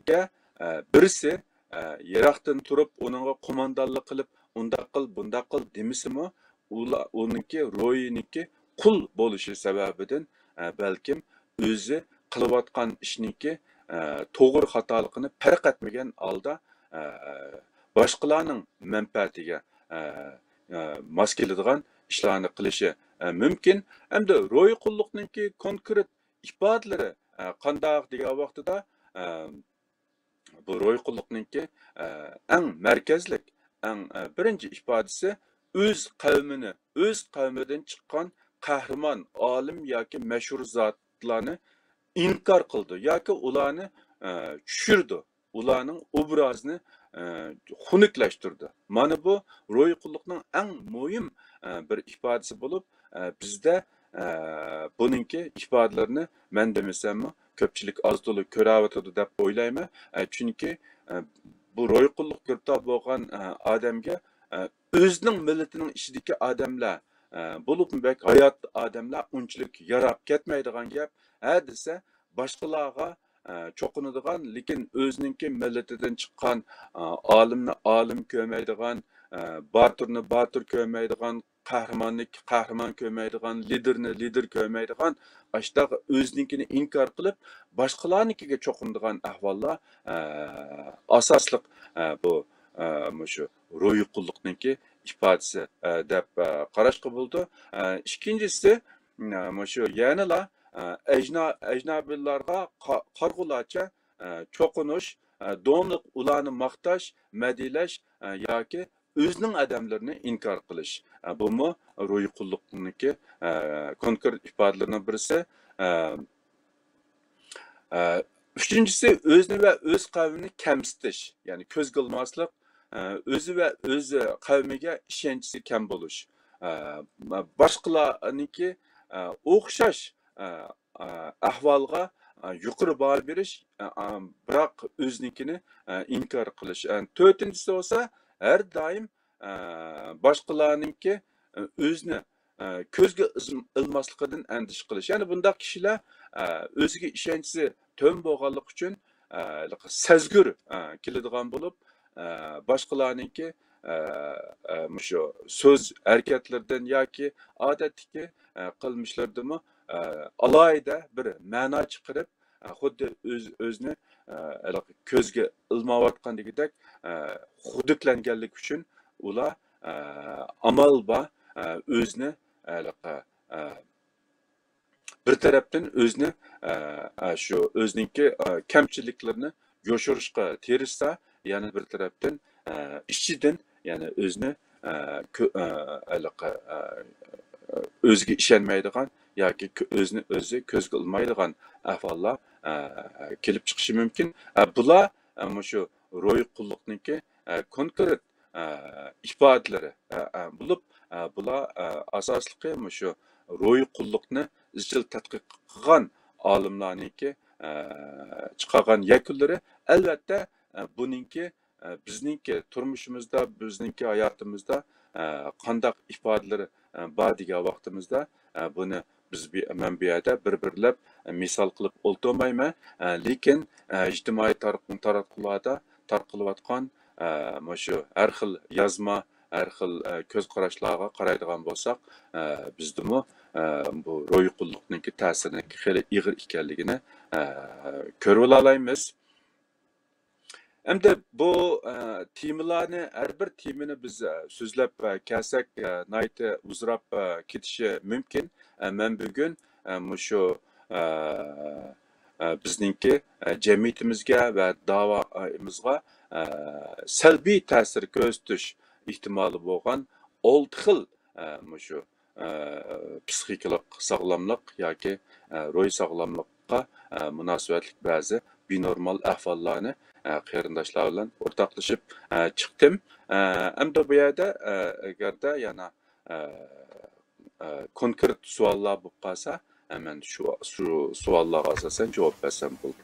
گە، ئە، بىرسى، ئە، يىراقتىن تۇرۇپ ئۇنىڭغا قوماندانلىق قىلىپ، ئۇنداق قىل، بۇنداق قىل دېمىسىمۇ، ئۇلا-، ئۇنىڭكى روھىنىڭكى قۇل بولۇشى سەۋەبىدىن، ئە، بەلكىم ئۆزى قىلىۋاتقان ئىشنىڭكى، ئە، توغرا خاتالىقىنى پەرق ئەتمىگەن ھالدا، ئە، باشقىلارنىڭ مەنپەئەتىگە، ئە، ئە، ماس كېلىدىغان ئىشلارنى قىلىشى، ئە، مۇمكىن. ئەمدى روھىي قۇللۇقنىڭكى كونكرېت ئىپادىلىرى، ئە، قانداق دېگەن ۋاقتىدا، ئە، بۇ روھىي قۇللۇقنىڭكى، ئە، ئەڭ مەركەزلىك، ئەڭ، ئە، بىرىنچى ئىپادىسى ئۆز قەۋمىنى، ئۆز قەۋمىدىن چىققان قەھرىمان، ئالىم ياكى مەشھۇر زاتلارنى ئىنكار قىلىدۇ ياكى ئۇلارنى، ئە، چۈشۈرىدۇ. ئۇلارنىڭ ئوبرازىنى، ئە، خۇنۈكلەشتۈرىدۇ. مانا بۇ روھىي قۇللۇقنىڭ ئەڭ مۇھىم، ئە، بىر ئىپادىسى بولۇپ، ئە، بىزدە، ئە، بۇنىڭكى ئىپادىلىرىنى مەن دېمىسەممۇ كۆپچىلىك ئاز تولا كۆرۈۋاتىدۇ دەپ ئويلايمەن. ئە، چۈنكى، ئە، بۇ روھىي قۇللۇق گىرىپتار بولغان، ئە، ئادەمگە، ئە، ئۆزىنىڭ مىللىتىنىڭ ئىچىدىكى ئادەملەر، ئە، بولۇپمۇ بەك ھايات ئادەملەر ئۇنچىلىك ياراپ كەتمەيدىغان گەپ. ھە دېسە، باشقىلارغا، ئە، چوقۇنىدىغان، لېكىن ئۆزىنىڭكى مىللىتىدىن چىققان، ئە، ئالىمنى ئالىم كۆرمەيدىغان، ئە، باتۇرنى باتۇر كۆرمەيدىغان، قەھرىماننى قەھرىمان كۆرمەيدىغان، لىدېرنى لىدېر كۆرمەيدىغان، ئاشتاق ئۆزىنىڭكىنى ئىنكار قىلىپ، باشقىلارنىڭكىگە چوقۇنىدىغان ئەھۋاللار، ئە، ئاساسلىق، ئە، بۇ، ئە، مۇشۇ روھىي قۇللۇقنىڭكى ئىپادىسى، ئە، دەپ، ئە، قاراشقا بولىدۇ. ئە، ئىككىنچىسى، ئە، مۇشۇ يەنىلا، ئە، ئەجنا-، ئەجنابىيلارغا قا-، قارىغۇلارچە، ئە، چوقۇنۇش، ئە، داۋاملىق ئۇلارنى ماختاش، مەدھىيلەش، ئە، ياكى ئۆزىنىڭ ئادەملىرىنى ئىنكار قىلىش. ئە، بۇمۇ روھىي قۇللۇقنىڭكى، ئە، كونكرېت ئىپادىلىرىنىڭ بىرسى. ئە، ئە، ئۈچىنچىسى، ئۆزىنى ۋە ئۆز قەۋمىنى كەمسىتىش، يەنى كۆزگە ئىلماسلىق، ئە، ئۆزى ۋە ئۆز قەۋمىگە ئىشەنچىسى كەم بولۇش، ئە، باشقىلارنىڭكى، ئە، ئوخشاش، ئە، ئە، ئەھۋالغا، ئە، يۇقىرى باھا بېرىش، ئە، ئە، بىراق ئۆزىنىڭكىنى، ئە، ئىنكار قىلىش. ئە، تۆتىنچىسى بولسا، ھەر دائىم، ئە، باشقىلارنىڭكى، ئە، ئۆزىنى، ئە، كۆزگە ئىز-، ئىلماسلىقىدىن ئەندىشە قىلىش. يەنى بۇنداق كىشىلەر، ئە، ئۆزىگە ئىشەنچىسى تۆۋەن بولغانلىقى ئۈچۈن، ئە، سەزگۈر، ئە، كېلىدىغان بولۇپ، ئە، باشقىلارنىڭكى، ئە، ئە، مۇشۇ سۆز ھەرىكەتلىرىدىن ياكى ئادەتتىكى، ئە، قىلمىشلىرىدىمۇ، ئە، ئالاھىدە بىر مەنا چىقىرىپ، ئە، خۇددى ئۆز-، ئۆزىنى، ئە، ھېلىقى كۆزگە ئىلماۋاتقاندىكىدەك، ئە، خۇدۈكلەنگەنلىكى ئۈچۈن ئۇلار، ئە، ئامال بار، ئە، ئۆزىنى، ھېلىقى، ئە، بىر تەرەپتىن ئۆزىنى، ئە، ئە، شۇ ئۆزىنىڭكى، ئە، كەمچىلىكلىرىنى يوشۇرۇشقا تىرىشسا، يەنە بىر تەرەپتىن، ئە، ئىچىدىن يەنە ئۆزىنى، ئە، كۆ-، ئە، ھېلىقى، ئە، ئۆزىگە ئىشەنمەيدىغان ياكى كۆ-، ئۆزىنى ئۆزى كۆزگە ئىلمايدىغان ئەھۋاللار، ئە، كېلىپ چىقىشى مۇمكىن. ئە، بۇلار، ئە، مۇشۇ روھىي قۇللۇقنىڭكى، ئە، كونكرېت، ئە، ئىپادىلىرى، ئە، ئە، بولۇپ، ئە، بۇلار، ئە، ئاساسلىقى مۇشۇ روھىي قۇللۇقنى ئىزچىل تەتقىق قىلغان ئالىملارنىڭكى، ئە، چىقارغان يەكۈنلىرى. ئەلۋەتتە، ئە، بۇنىڭكى، ئە، بىزنىڭكى تۇرمۇشىمىزدا، بىزنىڭكى ھاياتىمىزدا، ئە، قانداق ئىپادىلىرى، ئە، بار دېگەن ۋاقتىمىزدا، ئە، بۇنى بىز بى-، مەن بۇ يەردە بىر-بىرلەپ، ئە، مىسال قىلىپ ئولتۇرمايمەن. ئە، لېكىن، ئە، ئىجتىمائىي تار-، تاراتقۇلاردا تارقىلىۋاتقان، ئە، مۇشۇ ھەر خىل يازما، ھەر خىل، ئە، كۆز قاراشلارغا قارايدىغان بولساق، ئە، بىزدىمۇ، ئە، بۇ روھىي قۇللۇقنىڭكى تەسىرىنىڭكى خېلى ئېغىر ئىكەنلىكىنى، ئە، كۆرۈۋالالايمىز. ئەمدى بۇ، ئە، تېمىلارنى، ھەر بىر تېمىنى بىز، ئە، سۆزلەپ، ئە، كەلسەك، ئە، ناھايىتى ئۇزىراپ، ئە، كېتىشى مۇمكىن. ئە، مەن بۈگۈن، ئە، مۇشۇ، ئە، ئە، بىزنىڭكى، ئە، جەمئىيىتىمىزگە ۋە داۋايىمىزغا، ئە، سەلبىي تەسىر كۆرسىتىش ئېھتىمالى بولغان ئالتە خىل، ئە، مۇشۇ، ئە، پسىخىكىلىق ساغلاملىق ياكى، ئە، روھىي ساغلاملىققا، ئە، مۇناسىۋەتلىك بەزى بىنورمال ئەھۋاللارنى، ئە، قېرىنداشلار بىلەن ئورتاقلىشىپ، ئە، چىقتىم. ئە، ئەمدى بۇ يەردە، ئە، ئەگەردە يەنە، ئە، ئە، كونكرېت سوئاللار بولۇپ قالسا، ئە، مەن شۇ، شۇ سوئاللارغا ئاساسەن جاۋاب بەرسەم بولىدۇ.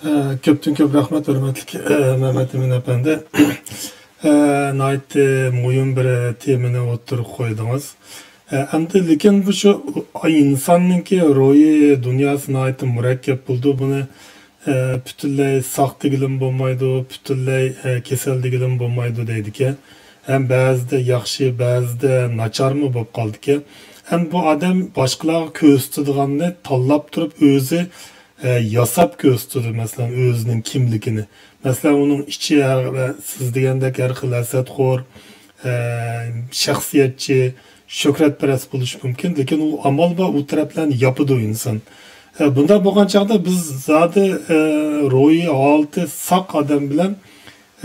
ئە، كۆپتىن كۆپ رەھمەت، ھۆرمەتلىك، ئە، مەمەتئىمىن ئەپەندى. ئە، ناھايىتى مۇھىم بىر تېمىنى ئوتتۇرىغا قويدىڭىز. ئە، ئەمدى لېكىن بۇ شۇ ئىنساننىڭكى روھىي دۇنياسى ناھايىتى مۇرەككەپ بولىدۇ. بۇنى، ئە، پۈتۈنلەي ساق دېگىلىمۇ بولمايدۇ، پۈتۈنلەي، ئە، كېسەل دېگىلىمۇ بولمايدۇ دەيدىكەن. ھەم بەزىدە ياخشى، بەزىدە ناچارمۇ بولۇپ قالىدىكەن. ھەم بۇ ئادەم باشقىلارغا كۆرسىتىدىغاننى تاللاپ تۇرۇپ ئۆزى، ئە، ياساپ كۆرسىتىدۇ، مەسىلەن، ئۆزىنىڭ كىملىكىنى. مەسىلەن، ئۇنىڭ ئىچى ھەر، سىز دېگەندەك ھەر خىل ھەسەتخور، ئە، شەخسىيەتچى، شۆھرەتپەرەس بولۇشى مۇمكىن، لېكىن ئۇ ئامال بار ئۇ تەرەپلەرنى ياپىدۇ ئىنسان. ئە، بۇنداق بولغان چاغدا بىز زادى، ئە، روھىي ھالىتى ساق ئادەم بىلەن،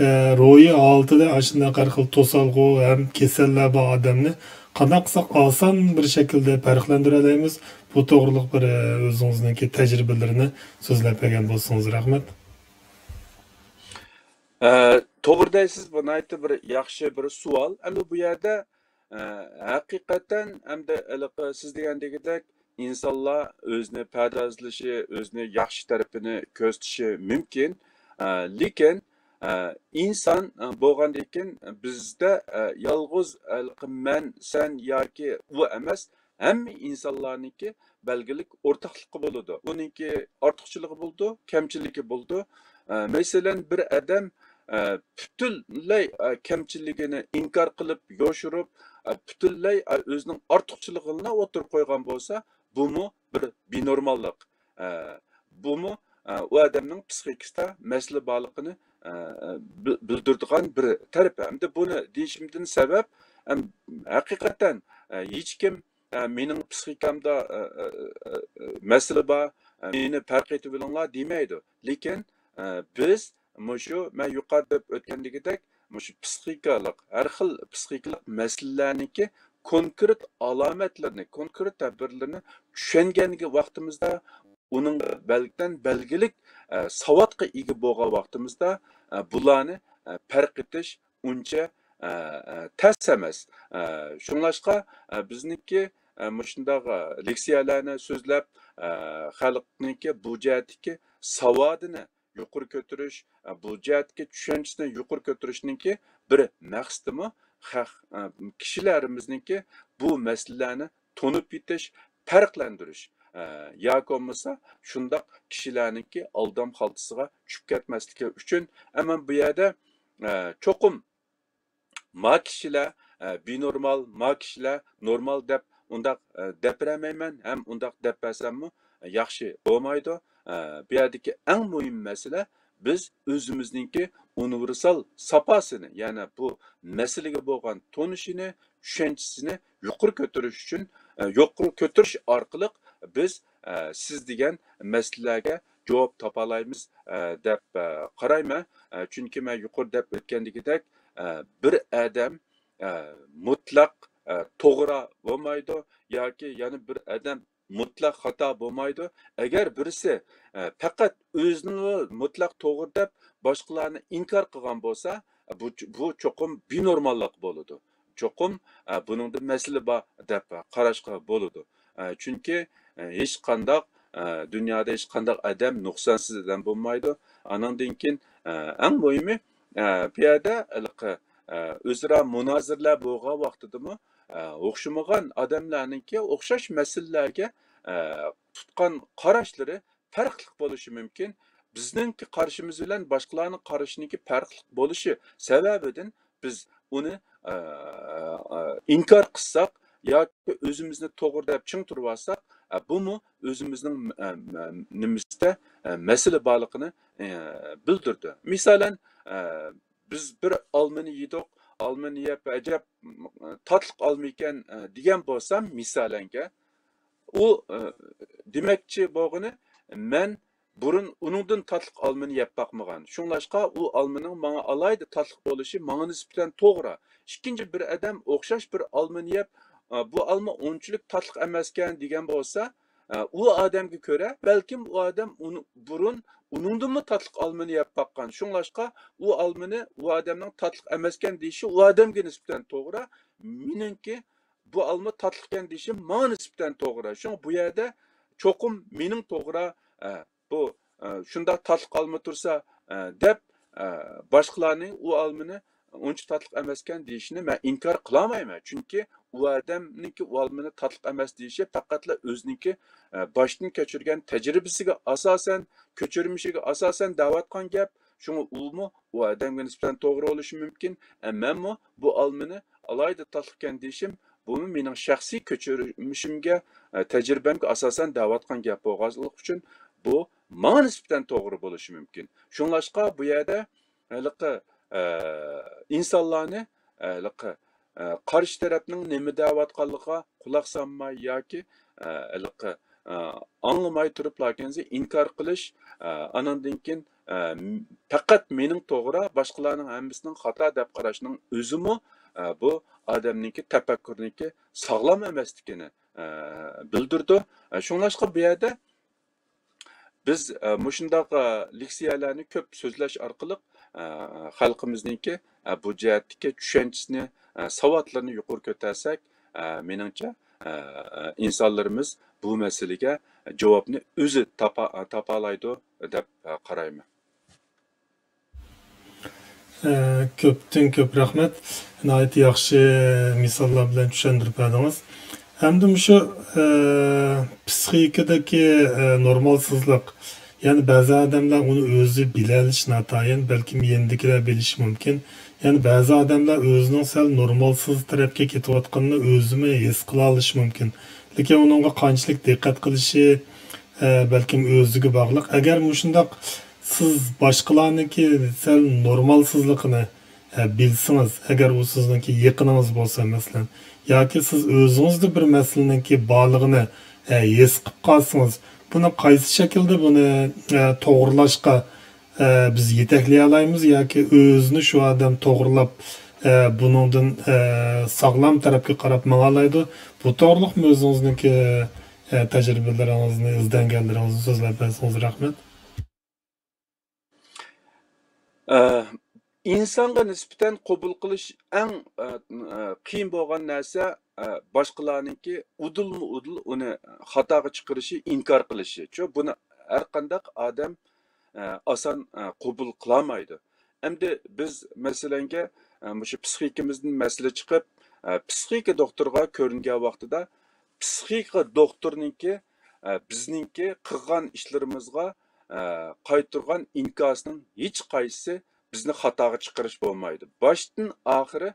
ئە، روھىي ھالىتىدە ئاشۇنداق ھەر خىل توسالغۇ ھەم كېسەللەر بار ئادەمنى قانداق قىلساق ئاسان بىر شەكىلدە پەرقلەندۈرەلەيمىز؟ بۇ توغرىلىق بىر، ئە، ئۆزىڭىزنىڭكى تەجرىبىلىرىنى سۆزلەپ بەرگەن بولسىڭىز رەھمەت. ئە، توغرا دەيسىز، بۇ ناھايىتى بىر ياخشى بىر سوئال. ئەمدى بۇ يەردە، ئە، ھەقىقەتەن ئەمدى ھېلىقى سىز دېگەندىكىدەك ئىنسانلار ئۆزىنى پەردازلىشى، ئۆزىنى ياخشى تەرىپىنى كۆرسىتىشى مۇمكىن. ئە، لېكىن، ئە، ئىنسان، ئە، بولغاندىن كېيىن بىزدە، ئە، يالغۇز ھېلىقى مەن، سەن ياكى ئۇ ئەمەس، ھەممە ئىنسانلارنىڭكى بەلگىلىك ئورتاقلىقى بولىدۇ. ئۇنىڭكى ئارتۇقچىلىقى بولىدۇ، كەمچىلىكى بولىدۇ. ئە، مەسىلەن، بىر ئادەم، ئە، پۈتۈنلەي، ئە، كەمچىلىكىنى ئىنكار قىلىپ، يوشۇرۇپ، ئە، پۈتۈنلەي، ئە، ئۆزىنىڭ ئارتۇقچىلىقىنىلا ئوتتۇرىغا قويغان بولسا، بۇمۇ بىر بىنورماللىق. ئە، بۇمۇ، ئە، ئۇ ئادەمنىڭ پسىخىكىسىدا مەسىلە بارلىقىنى، ئە، بىل-، بىلدۈرىدىغان بىر تەرىپى. ئەمدى بۇنى دېيىشىمدىن سەۋەب، ئەم، ھەقىقەتەن، ئە، ھېچكىم، ئە، مېنىڭ پسىخىكامدا، ئە، ئە، ئە، ئە، مەسىلە بار، ئە، مېنى پەرق ئېتىۋېلىڭلار دېمەيدۇ. لېكىن، ئە، بىز مۇشۇ مەن يۇقىرىدا دەپ ئۆتكەندىكىدەك، مۇشۇ پسىخىكالىق، ھەر خىل پسىخىكىلىق مەسىلىلەرنىڭكى كونكرېت ئالامەتلىرىنى، كونكرېت تەبىرلىرىنى چۈشەنگەن ۋاقتىمىزدا، ئۇنىڭ بەلگىدىن بەلگىلىك، ئە، ساۋاتقا ئىگە بولغان ۋاقتىمىزدا، ئە، بۇلارنى، ئە، پەرق ئېتىش ئۇنچە، ئە، ئە، تەس ئەمەس. ئە، شۇڭلاشقا، ئە، بىزنىڭكى، ئە، مۇشۇنداق، ئە، لېكسىيەلەرنى سۆزلەپ، ئە، خەلقنىڭكى بۇ جەھەتتىكى ساۋادىنى يۇقىرى كۆتۈرۈش، ئە، بۇ جەھەتتىكى چۈشەنچىسىنى يۇقىرى كۆتۈرۈشنىڭكى بىر مەقسىتىمۇ خەق-، ئە، كىشىلىرىمىزنىڭكى بۇ مەسىلىلەرنى تونۇپ يېتىش، پەرقلەندۈرۈش، ئە، ياكى بولمىسا شۇنداق كىشىلەرنىڭكى ئالدام خالتىسىغا چۈشۈپ كەتمەسلىكى ئۈچۈن، ئەمما بۇ يەردە، ئە، چوقۇم ما كىشىلەر، ئە، بىنورمال، ما كىشىلەر نورمال دەپ ئۇنداق، ئە، دەپ بېرەلمەيمەن ھەم ئۇنداق دەپ بەرسەممۇ ياخشى بولمايدۇ. ئە، بۇ يەردىكى ئەڭ مۇھىم مەسىلە، بىز ئۆزىمىزنىڭكى ئۇنىۋېرسال ساپاسىنى، يەنى بۇ مەسىلىگە بولغان تونۇشىنى، چۈشەنچىسىنى يۇقىرى كۆتۈرۈش ئۈچۈن، ئە، يۇقىرى كۆتۈرۈش ئارقىلىق بىز، ئە، سىز دېگەن مەسىلىلەرگە جاۋاب تاپالايمىز، ئە، دەپ، ئە، قارايمەن. ئە، چۈنكى مەن يۇقىرىدا دەپ ئۆتكەندىكىدەك، ئە، بىر ئادەم، ئە، مۇتلەق، ئە، توغرا بولمايدۇ ياكى يەنە بىر ئادەم مۇتلەق خاتا بولمايدۇ. ئەگەر بىرسى، ئە، پەقەت ئۆزىنى مۇتلەق توغرا دەپ باشقىلارنى ئىنكار قىلغان بولسا، بۇ، بۇ چوقۇم بىنورماللىق بولىدۇ. چوقۇم، ئە، بۇنىڭدا مەسىلە بار دەپ قاراشقا بولىدۇ. ئە، چۈنكى، ئە، ھېچقانداق، ئە، دۇنيادا ھېچقانداق ئادەم نۇقسانسىز ئادەم بولمايدۇ. ئانىڭدىن كېيىن، ئە، ئەڭ مۇھىمى، ئە، بۇ يەردە ھېلىقى، ئە، ئۆزئارا مۇنازىرىلەر بولغان ۋاقتىدىمۇ، ئە، ئوخشىمىغان ئادەملەرنىڭكى ئوخشاش مەسىلىلەرگە، ئە، تۇتقان قاراشلىرى پەرقلىق بولۇشى مۇمكىن. بىزنىڭكى قارىشىمىز بىلەن باشقىلارنىڭ قارىشىنىڭكى پەرقلىق بولۇشى سەۋەبىدىن بىز ئۇنى، ئە، ئە، ئىنكار قىلساق ياكى ئۆزىمىزنى توغرا دەپ چىڭ تۇرۇۋالساق، ئە، بۇمۇ ئۆزىمىزنىڭ، ئە، ئە، نېمىسىدە، ئە، مەسىلە بارلىقىنى، ئە، بىلدۈرىدۇ. مىسالەن، ئە، بىز بىر ئالمىنى يېدۇق، ئالمىنى يەپ، ئەجەب تاتلىق ئالما ئىكەن، ئە، دېگەن بولسام، مىسالەنگە، ئۇ، ئە، دېمەكچى بولغىنى، مەن بۇرۇن ئۇنىڭدىن تاتلىق ئالمىنى يەپ باقمىغان. شۇڭلاشقا ئۇ ئالمىنىڭ ماڭا ئالاھىدە تاتلىق بولۇشى ماڭا نىسبەتەن توغرا. ئىككىنچى بىر ئادەم ئوخشاش بىر ئالمىنى يەپ، ئە، بۇ ئالما ئۇنچىلىك تاتلىق ئەمەسكەن دېگەن بولسا، ئە، ئۇ ئادەمگە كۆرە، بەلكىم ئۇ ئادەم ئۇنى، بۇرۇن ئۇنىڭدىنمۇ تاتلىق ئالمىنى يەپ باققان. شۇڭلاشقا ئۇ ئالمىنى ئۇ ئادەمنىڭ تاتلىق ئەمەسكەن دېيىشى ئۇ ئادەمگە نىسبەتەن توغرا. مېنىڭكى بۇ ئالما تاتلىقكەن دېيىشىم ماڭا نىسبەتەن توغرا. شۇڭا بۇ يەردە چوقۇم مېنىڭ توغرا، ئە، بۇ، ئە، شۇنداق تاتلىق ئالما تۇرسا، ئە، دەپ، ئە، باشقىلارنى ئۇ ئالمىنى ئۇنچە تاتلىق ئەمەسكەن دېيىشىنى مەن ئىنكار قىلالمايمەن. چۈنكى ئۇ ئادەمنىڭكى ئۇ ئالمىنى تاتلىق ئەمەس دېيىشى پەقەتلا ئۆزىنىڭكى، ئە، باشتىن كەچۈرگەن تەجرىبىسىگە ئاساسەن، كۆچۈرمىشىگە ئاساسەن دەۋاتقان گەپ. شۇڭا ئۇمۇ ئۇ ئادەمگە نىسبەتەن توغرا بولۇشى مۇمكىن. ئە، مەنمۇ بۇ ئالمىنى ئالاھىدە تاتلىقكەن دېيىشىم، بۇمۇ مېنىڭ شەخسىي كۆچۈرمىشىمگە، ئە، تەجرىبەمگە ئاساسەن دەۋاتقان گەپ بولغانلىقى ئۈچۈن بۇ ماڭا نىسبەتەن توغرا بولۇشى مۇمكىن. شۇڭلاشقا بۇ يەردە ھېلىقى، ئە، ئىنسانلارنى، ئە، ھېلىقى، ئە، قارشى تەرەپنىڭ نېمە دەۋاتقانلىقىغا قۇلاق سالماي ياكى، ئە، ھېلىقى، ئە، ئاڭلىماي تۇرۇپلا كەنسى ئىنكار قىلىش، ئە، ئاناندىن كېيىن، ئە، م-، پەقەت مېنىڭ توغرا، باشقىلارنىڭ ھەممىسىنىڭ خاتا دەپ قاراشنىڭ ئۆزىمۇ، ئە، بۇ ئادەمنىڭكى تەپەككۇرنىڭكى ساغلام ئەمەسلىكىنى، ئە، بىلدۈرىدۇ. ئە، شۇڭلاشقا بۇ يەردە بىز، ئە، مۇشۇنداق، ئە، لېكسىيەلەرنى كۆپ سۆزلەش ئارقىلىق، ئە، خەلقىمىزنىڭكى، ئە، بۇ جەھەتتىكى چۈشەنچىسىنى، ئە، ساۋاتلىرىنى يۇقىرى كۆتەرسەك، ئە، مېنىڭچە، ئە، ئە، ئىنسانلىرىمىز بۇ مەسىلىگە جاۋابنى ئۆزى تاپا-، تاپالايدۇ دەپ، ئە، قارايمەن. ئە، كۆپتىن كۆپ رەھمەت. ناھايىتى ياخشى مىساللار بىلەن چۈشەندۈرۈپ بەردىڭىز. ھەمدە مۇشۇ، ئە، پسىخىكىدىكى، ئە، نورمالسىزلىق، يەنى بەزى ئادەملەر ئۇنى ئۆزى بىلەلىشى ناتايىن، بەلكىم يېنىدىكىلەر بىلىشى مۇمكىن. يەنى بەزى ئادەملەر ئۆزىنىڭ سەل نورمالسىز تەرەپكە كېتىۋاتقىنىنى ئۆزىمۇ ھېس قىلالىشى مۇمكىن. لېكىن ئۇنىڭغا قانچىلىك دىققەت قىلىشى، ئە، بەلكىم ئۆزىگە باغلىق. ئەگەر مۇشۇنداق سىز باشقىلارنىڭكى سەل نورمالسىزلىقىنى، ئە، بىلسىڭىز، ئەگەر ئۇ سىزنىڭكى يېقىنىڭىز بولسا، مەسىلەن، ياكى سىز ئۆزىڭىزدە بىر مەسىلىنىڭكى بارلىقىنى، ئە، ھېس قىلىپ قالسىڭىز، بۇنى قايسى شەكىلدە بۇنى، ئە، توغرىلاشقا، ئە، بىز يېتەكلىيەلەيمىز ياكى ئۆزىنى شۇ ئادەم توغرىلاپ، ئە، بۇنىڭدىن، ئە، ساغلام تەرەپكە قاراپ ماڭالايدۇ؟ بۇ توغرىلىقمۇ ئۆزىڭىزنىڭكى، ئە، تەجرىبىلىرىڭىزنى، ئىزدەنگەنلىرىڭىزنى سۆزلەپ بەرسىڭىز رەھمەت. ئە، ئىنسانغا نىسبەتەن قوبۇل قىلىش ئەڭ، ئە، ئە، قىيىن بولغان نەرسە ئە، باشقىلارنىڭكى ئۇدۇلمۇ ئۇدۇل ئۇنى خاتاغا چىقىرىشى، ئىنكار قىلىشى. چۈنكى بۇنى ھەر قانداق ئادەم، ئە، ئاسان، ئە، قوبۇل قىلالمايدۇ. ئەمدى بىز، مەسىلەنگە، ئە، مۇشۇ پسىخىكىمىزدىن مەسىلە چىقىپ، ئە، پسىخىكا دوختۇرغا كۆرۈنگەن ۋاقتىدا، پسىخىكا دوختۇرنىڭكى، ئە، بىزنىڭكى قىلغان ئىشلىرىمىزغا، ئە، قايتۇرغان ئىنكاسىنىڭ ھېچقايسىسى بىزنى خاتاغا چىقىرىش بولمايدۇ. باشتىن ئاخىرى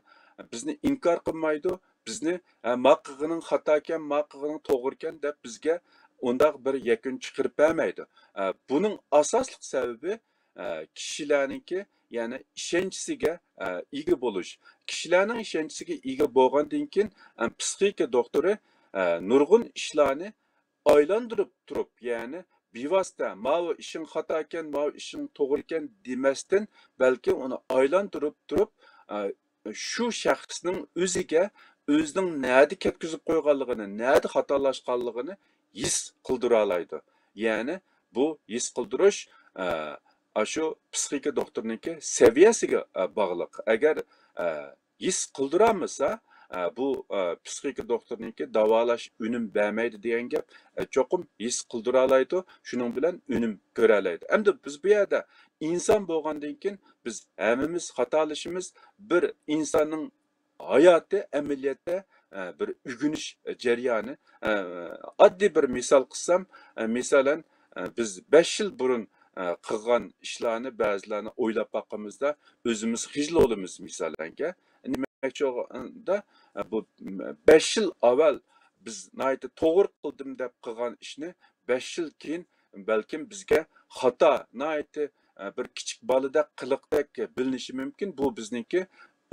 بىزنى ئىنكار قىلمايدۇ، بىزنى، «ھە، ما قىلغىنىڭ خاتاكەن، ما قىلغىنىڭ توغرىكەن» دەپ بىزگە ئۇنداق بىر يەكۈن چىقىرىپ بەرمەيدۇ. ئە، بۇنىڭ ئاساسلىق سەۋەبى، ئە، كىشىلەرنىڭكى، يەنى ئىشەنچىسىگە، ئە، ئىگە بولۇش. كىشىلەرنىڭ ئىشەنچىسىگە ئىگە بولغاندىن كېيىن، ئە، پسىخىكا دوختۇرى، ئە، نۇرغۇن ئىشلارنى ئايلاندۇرۇپ تۇرۇپ، يەنى بىۋاسىتە «ماۋۇ ئىشىڭ خاتاكەن، ماۋۇ ئىشىڭ توغرىكەن» دېمەستىن، بەلكى ئۇنى ئايلاندۇرۇپ تۇرۇپ، ئە، شۇ شەخسنىڭ ئۆزىگە ئۆزىنىڭ نەدە كەتكۈزۈپ قويغانلىقىنى، نەدە خاتالاشقانلىقىنى ھېس قىلدۇرالايدۇ. يەنى بۇ ھېس قىلدۇرۇش، ئە، ئاشۇ پسىخىكا دوختۇرنىڭكى سەۋىيەسىگە، ئە، باغلىق. ئەگەر، ئە، ھېس قىلدۇرالمىسا، ئە، بۇ، ئە، پسىخىكا دوختۇرنىڭكى داۋالاش ئۈنۈم بەرمەيدۇ دېگەن گەپ، ئە، چوقۇم ھېس قىلدۇرالايدۇ، شۇنىڭ بىلەن ئۈنۈم كۆرەلەيدۇ. ئەمدى بىز بۇ يەردە ئىنسان بولغاندىن كېيىن بىز ھەممىمىز خاتالىشىمىز، بىر ئىنساننىڭ ھاياتى ئەمەلىيەتتە، ئە، بىر ئۆگىنىش جەريانى. ئە، ئاددىي بىر مىسال قىلسام، ئە، مىسالەن، ئە، بىز بەش يىل بۇرۇن، ئە، قىلغان ئىشلارنى، بەزىلەرنى ئويلاپ باققىنىمىزدا، ئۆزىمىز خىجىل بولىمىز، مىسالەنگە. دېمەكچى بولغاندا، ئە، بۇ بەش يىل ئاۋۋال بىز ناھايىتى توغرا قىلدىم دەپ قىلغان ئىشنى بەش يىل كېيىن بەلكىم بىزگە خاتا، ناھايىتى، ئە، بىر كىچىك بالىدەك قىلىقتەك بىلىنىشى مۇمكىن. بۇ بىزنىڭكى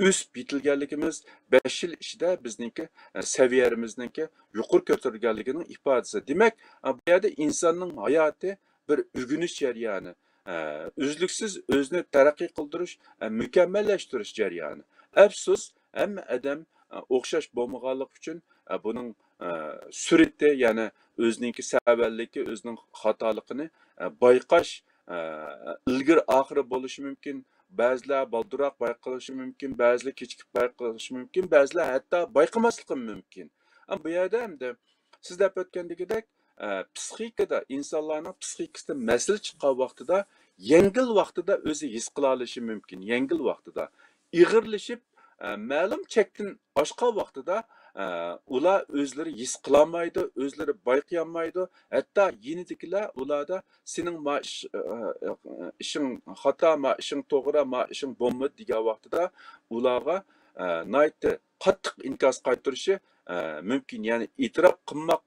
ئۆسۈپ يېتىلگەنلىكىمىز، بەش يىل ئىچىدە بىزنىڭكى، ئە، سەۋىيەمىزنىڭكى يۇقىرى كۆتۈرۈلگەنلىكىنىڭ ئىپادىسى. دېمەك، ئە، بۇ يەردە ئىنساننىڭ ھاياتى بىر ئۆگىنىش جەريانى. ئە، ئۈزلۈكسىز ئۆزىنى تەرەققىي قىلدۇرۇش، ئە، مۇكەممەللەشتۈرۈش جەريانى. ئەپسۇس، ھەممە ئادەم، ئە، ئوخشاش بولمىغانلىقى ئۈچۈن، ئە، بۇنىڭ، ئە، سۈرئىتى، يەنى ئۆزىنىڭكى سەۋەنلىكى، ئۆزىنىڭ خاتالىقىنى، ئە، بايقاش، ئە، ئىلگىرى ئاخىرى بولۇشى مۇمكىن. بەزىلەر بالدۇرراق بايقىلىشى مۇمكىن، بەزىلەر كېچىكىپ بايقىلىشى مۇمكىن، بەزىلەر ھەتتا بايقىماسلىقى مۇمكىن. ئەمما بۇ يەردە ئەمدى سىز دەپ ئۆتكەندىكىدەك، ئە، پسىخىكىدا، ئىنسانلارنىڭ پسىخىكىسىدا مەسىلە چىققان ۋاقتىدا، يەڭگىل ۋاقتىدا ئۆزى ھېس قىلالىشى مۇمكىن، يەڭگىل ۋاقتىدا. ئېغىرلىشىپ، ئە، مەلۇم چەكتىن ئاشقان ۋاقتىدا، ئە، ئۇلار ئۆزلىرى ھېس قىلالمايدۇ، ئۆزلىرى بايقىيالمايدۇ. ھەتتا يېنىدىكىلەر ئۇلاردا «سېنىڭ ما ئىش-، ئە، ئە، ئىشىڭ خاتا، ما ئىشىڭ توغرا، ما ئىشىڭ بولمىدى» دېگەن ۋاقتىدا ئۇلارغا، ئە، ناھايىتى قاتتىق ئىنكاس قايتۇرۇشى، ئە، مۇمكىن. يەنى ئېتىراپ قىلماق،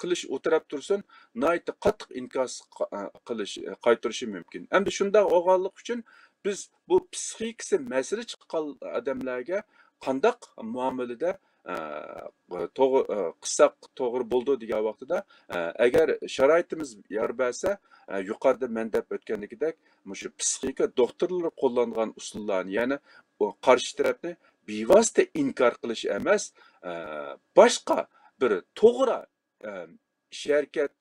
قىلىش ئۇ تەرەپ تۇرسۇن، ناھايىتى قاتتىق ئىنكاس قا-، قىلىش، قايتۇرۇشى مۇمكىن. ئەمدى شۇنداق بولغانلىقى ئۈچۈن بىز بۇ پسىخىكىسى مەسىلە چىققان ئادەملەرگە قانداق مۇئامىلىدە، ئە، توغ-، ئە، قىلساق توغرا بولىدۇ دېگەن ۋاقتىدا، ئە، ئەگەر شارائىتىمىز يار بەرسە، ئە، يۇقىرىدا مەن دەپ ئۆتكەندىكىدەك، مۇشۇ پسىخىكا دوختۇرلىرى قوللانغان ئۇسۇللارنى، يەنى ئۇ قارشى تەرەپنى بىۋاسىتە ئىنكار قىلىش ئەمەس، ئە، باشقا بىر توغرا، ئە، ئىش ھەرىكەت،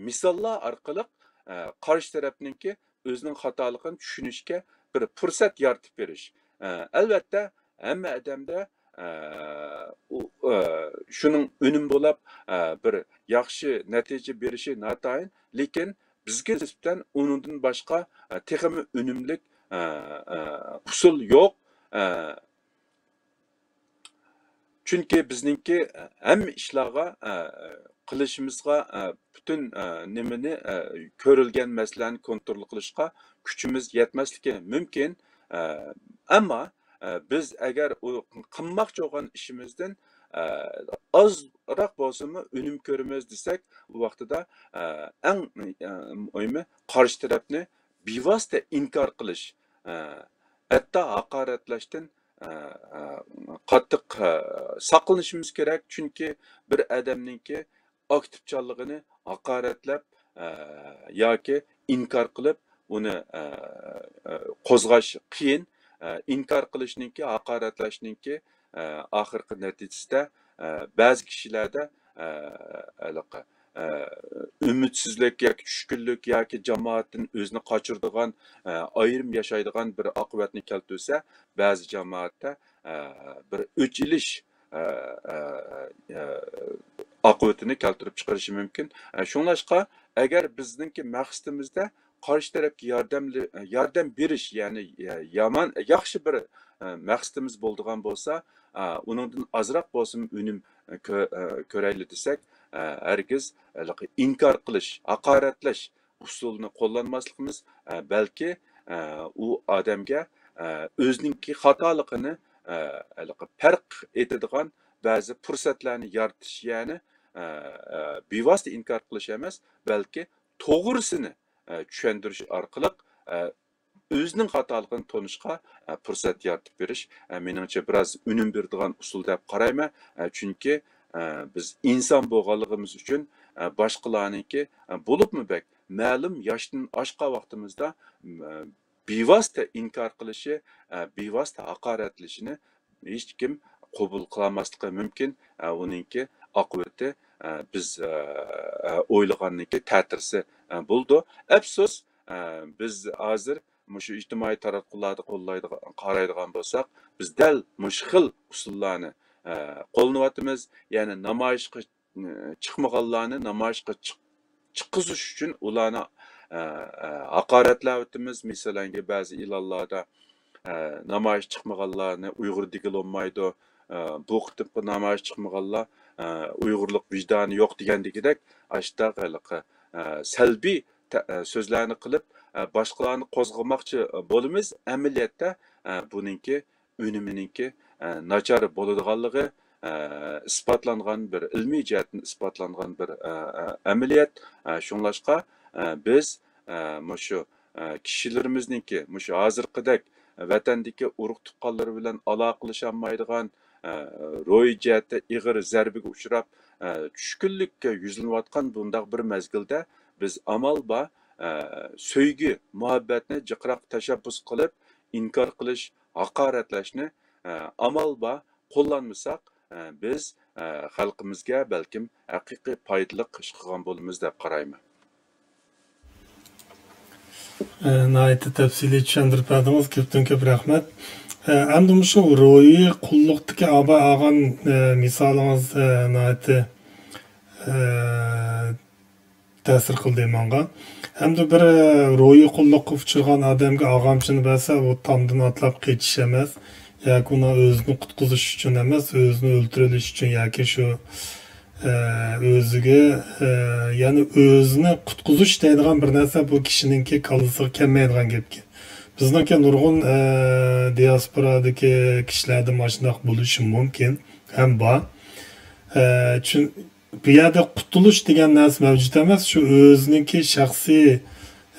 مىساللار ئارقىلىق، ئە، قارشى تەرەپنىڭكى ئۆزىنىڭ خاتالىقىنى چۈشىنىشكە بىر پۇرسەت يارىتىپ بېرىش. ئە، ئەلۋەتتە، ھەممە ئادەمدە، ئە، ئۇ، ئە، شۇنىڭ ئۈنۈم بولاپ، ئە، بىر ياخشى نەتىجە بېرىشى ناتايىن، لېكىن بىزگە نىسبەتەن ئۇنىڭدىن باشقا، ئە، تېخىمۇ ئۈنۈملۈك، ئە، ئە، ئۇسۇل يوق. ئە، چۈنكى بىزنىڭكى ھەممە ئىشلارغا، ئە، قىلىشىمىزغا، ئە، پۈتۈن، ئە، نېمىنى، ئە، كۆرۈلگەن مەسىلىنى كونترول قىلىشقا كۈچىمىز يەتمەسلىكى مۇمكىن. ئە، ئەمما، ئە، بىز ئەگەر ئۇ قىلماقچى بولغان ئىشىمىزدىن، ئە، ئازراق بولسىمۇ ئۈنۈم كۆرىمىز دېسەك، ئۇ ۋاقتىدا، ئە، ئەڭ، ئە، مۇھىمى قارشى تەرەپنى بىۋاسىتە ئىنكار قىلىش، ئە، ھەتتا ھاقارەتلەشتىن، ئە، ئە، قاتتىق، ئە، ساقلىنىشىمىز كېرەك. چۈنكى بىر ئادەمنىڭكى ئاكتىپچانلىقىنى ھاقارەتلەپ، ئە، ياكى ئىنكار قىلىپ، ئۇنى، ئە، ئە، قوزغاش قىيىن. ئە، ئىنكار قىلىشنىڭكى، ھاقارەتلەشنىڭكى، ئە، ئاخىرقى نەتىجىسىدە، ئە، بەزى كىشىلەردە، ئە، ھېلىقى، ئە، ئۈمىدسىزلىك ياكى چۈشكۈنلۈك ياكى جامائەتتىن ئۆزىنى قاچۇرىدىغان، ئە، ئايرىم ياشايدىغان بىر ئاقىۋەتنى كەلتۈرسە، بەزى جامائەتتە، ئە، بىر ئۆچ ئېلىش، ئە، ئە، ئە، ئاقىۋىتىنى كەلتۈرۈپ چىقىرىشى مۇمكىن. ئە، شۇڭلاشقا، ئەگەر بىزنىڭكى مەقسىتىمىزدە قارشى تەرەپكە ياردەملى-، ياردەم بېرىش، يەنى، يامان، ياخشى بىر، ئە، مەقسىتىمىز بولىدىغان بولسا، ئە، ئۇنىڭدىن ئازراق بولسىمۇ ئۈنۈم، ئە، كۆ-، ئە، كۆرەيلى دېسەك، ئە، ھەرگىز ھېلىقى ئىنكار قىلىش، ھاقارەتلەش ئۇسۇلىنى قوللانماسلىقىمىز، ئە، بەلكى، ئە، ئۇ ئادەمگە، ئە، ئۆزىنىڭكى خاتالىقىنى، ئە، ھېلىقى پەرق ئېتىدىغان بەزى پۇرسەتلەرنى يارىتىش، يەنى، ئە، ئە، بىۋاسىتە ئىنكار قىلىش ئەمەس، بەلكى توغرىسىنى، ئە، چۈشەندۈرۈش ئارقىلىق، ئە، ئۆزىنىڭ خاتالىقىنى تونۇشقا، ئە، پۇرسەت يارىتىپ بېرىش، ئە، مېنىڭچە بىراز ئۈنۈم بېرىدىغان ئۇسۇل دەپ قارايمەن. ئە، چۈنكى، ئە، بىز ئىنسان بولغانلىقىمىز ئۈچۈن، ئە، باشقىلارنىڭكى، ئە، بولۇپمۇ بەك مەلۇم ياشتىن ئاشقان ۋاقتىمىزدا، ئە، بىۋاسىتە ئىنكار قىلىشى، ئە، بىۋاسىتە ھاقارەتلىشىنى ھېچكىم قوبۇل قىلالماسلىقى مۇمكىن. ئە، ئۇنىڭكى ئاقىۋىتى، ئە، بىز، ئە، ئە، ئويلىغاننىڭكى تەتۈرىسى، ئە، بولىدۇ. ئەپسۇس، ئە، بىز ھازىر مۇشۇ ئىجتىمائىي تاراتقۇلاردا قوللايدىغان، قارايدىغان بولساق، بىز دەل مۇشۇ خىل ئۇسۇللارنى، ئە، قوللىنىۋاتىمىز. يەنى نامايىشقا، ئە، چىقمىغانلارنى نامايىشقا چىق-، چىققۇزۇش ئۈچۈن ئۇلارنى، ئە، ئە، ھاقارەتلەۋاتىمىز. مىسالەنگە، بەزى ئېلانلاردا، ئە، نامايىش چىقمىغانلارنى ئۇيغۇر دېگىلى بولمايدۇ. ئە، بۇ قېتىمقى نامايىش چىقمىغانلار، ئە، ئۇيغۇرلۇق ۋىجدانى يوق دېگەندىكىدەك، ئاشتاق ھېلىقى، ئە، سەلبىي تە-، ئە، سۆزلەرنى قىلىپ، ئە، باشقىلارنى قوزغىماقچى بولىمىز. ئەمەلىيەتتە، ئە، بۇنىڭكى ئۈنۈمىنىڭكى، ئە، ناچار بولىدىغانلىقى، ئە، ئىسپاتلانغان بىر، ئىلمىي جەھەتتىن ئىسپاتلانغان بىر، ئە، ئە، ئەمەلىيەت. ئە، شۇڭلاشقا، ئە، بىز، ئە، مۇشۇ، ئە، كىشىلىرىمىزنىڭكى مۇشۇ ھازىرقىدەك ۋەتەندىكى ئۇرۇق تۇغقانلىرى بىلەن ئالاقىلىشالمايدىغان، ئە، روھىي جەھەتتە ئېغىر زەربىگە ئۇچراپ، ئە، چۈشكۈنلۈككە يۈزلىنىۋاتقان بۇنداق بىر مەزگىلدە بىز ئامال بار، ئە، سۆيگۈ، مۇھەببەتنى جىقراق تەشەببۇس قىلىپ، ئىنكار قىلىش، ھاقارەتلەشنى، ئە، ئامال بار قوللانمىساق، ئە، بىز، ئە، خەلقىمىزگە بەلكىم ھەقىقىي پايدىلىق ئىش قىلغان بولىمىز دەپ قارايمەن. ئە، ناھايىتى تەپسىلىي چۈشەندۈرۈپ بەردىڭىز. كۆپتىن كۆپ رەھمەت. ئە، ئەمدى مۇشۇ روھىي قۇللۇقتىكى ئاباي ئاغان، ئە، مىسالىڭىز، ئە، ناھايىتى، ئە، تەسىر قىلدى ماڭا. ئەمدى بىر، ئە، روھىي قۇللۇققا ئۇچرىغان ئادەمگە ئاغامچىنى بەرسە، ئۇ تامدىن ئاتلاپ قېچىش ئەمەس، ياكى ئۇنىڭ ئۆزىنى قۇتقۇزۇش ئۈچۈن ئەمەس، ئۆزىنى ئۆلتۈرۈۋېلىش ئۈچۈن ياكى شۇ، ئە، ئۆزىگە، ئە، يەنى ئۆزىنى قۇتقۇزۇش دەيدىغان بىر نەرسە بۇ كىشىنىڭكى كاللىسىغا كەلمەيدىغان گەپكەن. بىزنىڭكى نۇرغۇن، ئە، دىياسپورادىكى كىشىلەردە ماشۇنداق بولۇشى مۇمكىن ھەم بار. ئە، چۈن-، بۇ يەردە قۇتۇلۇش دېگەن نەرسە مەۋجۇت ئەمەس. شۇ ئۆزىنىڭكى شەخسىي،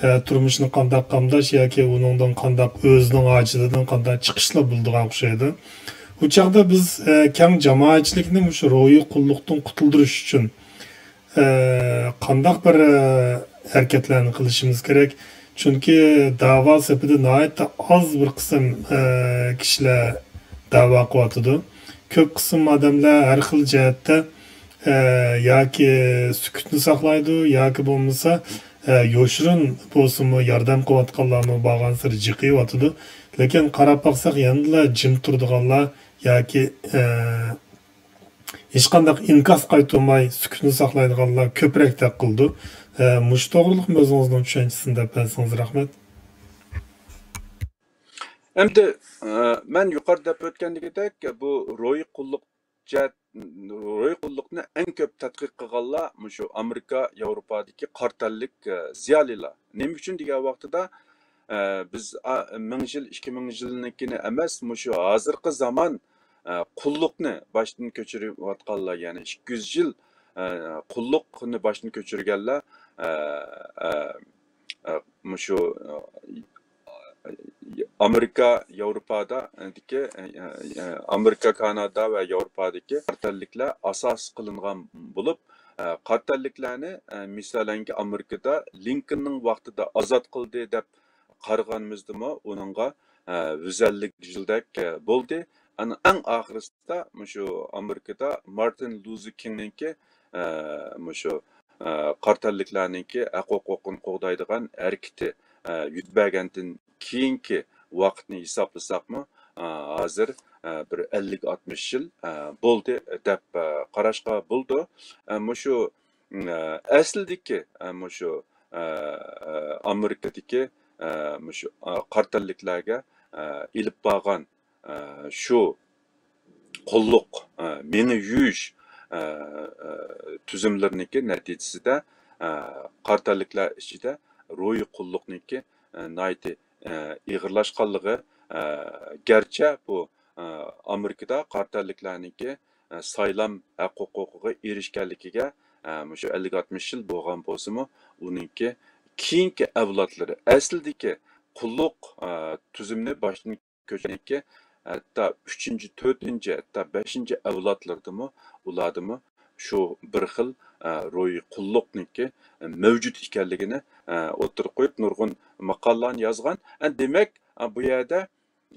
ئە، تۇرمۇشىنى قانداق قامداش ياكى ئۇنىڭدىن قانداق، ئۆزىنىڭ ھاجىتىدىن قانداق چىقىشلا بولىدىغان ئوخشايدۇ. ئۇ چاغدا بىز، ئە، كەڭ جامائەتچىلىكنى مۇشۇ روھىي قۇللۇقتىن قۇتۇلدۇرۇش ئۈچۈن، ئە، قانداق بىر، ئە، ھەرىكەتلەرنى قىلىشىمىز كېرەك؟ چۈنكى دەۋا سېپىدە ناھايىتى ئاز بىر قىسىم، ئە، كىشىلەر دەۋا قىلىۋاتىدۇ. كۆپ قىسىم ئادەملەر ھەر خىل جەھەتتە، ئە، ياكى سۈكۈتنى ساقلايدۇ، ياكى بولمىسا، ئە، يوشۇرۇن بولسىمۇ ياردەم قىلىۋاتقانلارمۇ بارغانسېرى جىقىيىۋاتىدۇ. لېكىن قاراپ باقساق، يەنىلا جىم تۇرىدىغانلار ياكى، ئە، ھېچقانداق ئىنكاس قايتۇرماي سۈكۈتنى ساقلايدىغانلار كۆپرەك دەپ قىلىدۇ. ئە، مۇشۇ توغرىلىق ئۆزىڭىزنىڭ چۈشەنچىسىنى دەپ بەرسىڭىز رەھمەت. ئەمدى، ئە، مەن يۇقىرىدا دەپ ئۆتكەندىكىدەك، بۇ روھىي قۇللۇق جەھەت-، روھىي قۇللۇقنى ئەڭ كۆپ تەتقىق قىلغانلار مۇشۇ ئامېرىكا، ياۋروپادىكى قارا تەنلىك، ئە، زىيالىيلار. نېمە ئۈچۈن دېگەن ۋاقتىدا، ئە، بىز، ئا، مىڭ يىل، ئىككى مىڭ يىلنىڭكىنى ئەمەس، مۇشۇ ھازىرقى زامان، ئە، قۇللۇقنى باشتىن كۆچۈرۈۋاتقانلار، يەنى ئىككى يۈز يىل، ئە، قۇللۇقنى باشتىن كۆچۈرگەنلەر، ئە، ئە، ئە، مۇشۇ، ئە، ئامېرىكا، ياۋروپادا، ئە، دىكى، ئە، ئە، ئامېرىكا، كانادا ۋە ياۋروپادىكى قارا تەنلىكلەر ئاساس قىلىنغان بولۇپ، ئە، قارا تەنلىكلەرنى، ئە، مىسالەنگە ئامېرىكىدا لىنكولننىڭ ۋاقتىدا ئازاد قىلدى دەپ قارىغانىمىزدىمۇ ئۇنىڭغا، ئە، يۈز ئەللىك يىلدەك، ئە، بولدى. ئەنە ئەڭ ئاخىرسىدا مۇشۇ ئامېرىكىدا مارتىن لۇزېر كىڭنىڭكى، ئە، مۇشۇ، ئە، قارا تەنلىكلەرنىڭكى ھەق ھوقۇقىنى قوغدايدىغان ھەرىكىتى، ئە، يۈز بەرگەندىن كېيىنكى ۋاقىتنى ھېسابلىساقمۇ، ئە، ھازىر، ئە، بىر ئەللىك ئاتمىش يىل، ئە، بولدى دەپ، ئە، قاراشقا بولىدۇ. ئە، مۇشۇ، ئە، ئەسلىدىكى، ئە، مۇشۇ، ئە، ئە، ئامېرىكىدىكى، ئە، مۇشۇ، ئە، قارا تەنلىكلەرگە، ئە، ئېلىپ بارغان، ئە، شۇ قۇللۇق، ئە، مېڭە يۇيۇش، ئە، ئە، تۈزۈملىرىنىڭكى نەتىجىسىدە، ئە، قارا تەنلىكلەر ئىچىدە روھىي قۇللۇقنىڭكى، ئە، ناھايىتى، ئە، ئېغىرلاشقانلىقى، ئە، گەرچە بۇ، ئە، ئامېرىكىدا قارا تەنلىكلەرنىڭكى، ئە، سايلام ھەق ھوقۇقىغا ئېرىشكەنلىكىگە، ئە، مۇشۇ ئەللىك ئاتمىش يىل بولغان بولسىمۇ، ئۇنىڭكى كېيىنكى ئەۋلادلىرى ئەسلىدىكى قۇللۇق، ئە، تۈزۈمنى باشتىن كۆچۈرگەنكى، ھەتتا ئۈچىنچى، تۆتىنچى، ھەتتا بەشىنچى ئەۋلادلىرىدىمۇ، ئۇلاردىمۇ شۇ بىر خىل، ئە، روھىي قۇللۇقنىڭكى مەۋجۇت ئىكەنلىكىنى، ئە، ئوتتۇرىغا قويۇپ، نۇرغۇن ماقالىلەرنى يازغان. ئە، دېمەك، ئە، بۇ يەردە،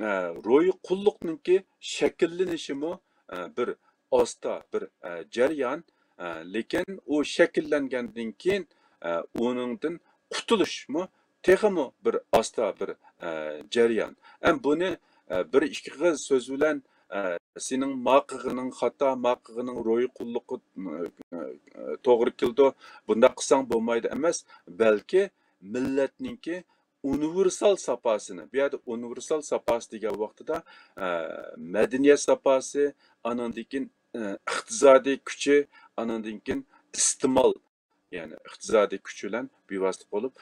ئە، روھىي قۇللۇقنىڭكى شەكىللىنىشىمۇ، ئە، بىر ئاستا بىر، ئە، جەريان، ئە، لېكىن ئۇ شەكىللەنگەندىن كېيىن، ئە، ئۇنىڭدىن قۇتۇلۇشمۇ تېخىمۇ بىر ئاستا بىر، ئە، جەريان. ئەم بۇنى، ئە، بىر ئىككى ئېغىز سۆز بىلەن، ئە، سېنىڭ ما قىلغىنىڭ خاتا، ما قىلغىنىڭ روھىي قۇللۇققا، ئە، توغرا كېلىدۇ، بۇنداق قىلساڭ بولمايدۇ ئەمەس، بەلكى مىللەتنىڭكى ئۇنىۋېرسال ساپاسىنى، بۇ يەردە ئۇنىۋېرسال ساپاسى دېگەن ۋاقتىدا، ئە، مەدەنىيەت ساپاسى، ئانىڭدىن كېيىن، ئە، ئىقتىسادىي كۈچى، ئانىڭدىن كېيىن ئىستېمال، يەنى ئىقتىسادىي كۈچ بىلەن بىۋاسىتە بولۇپ،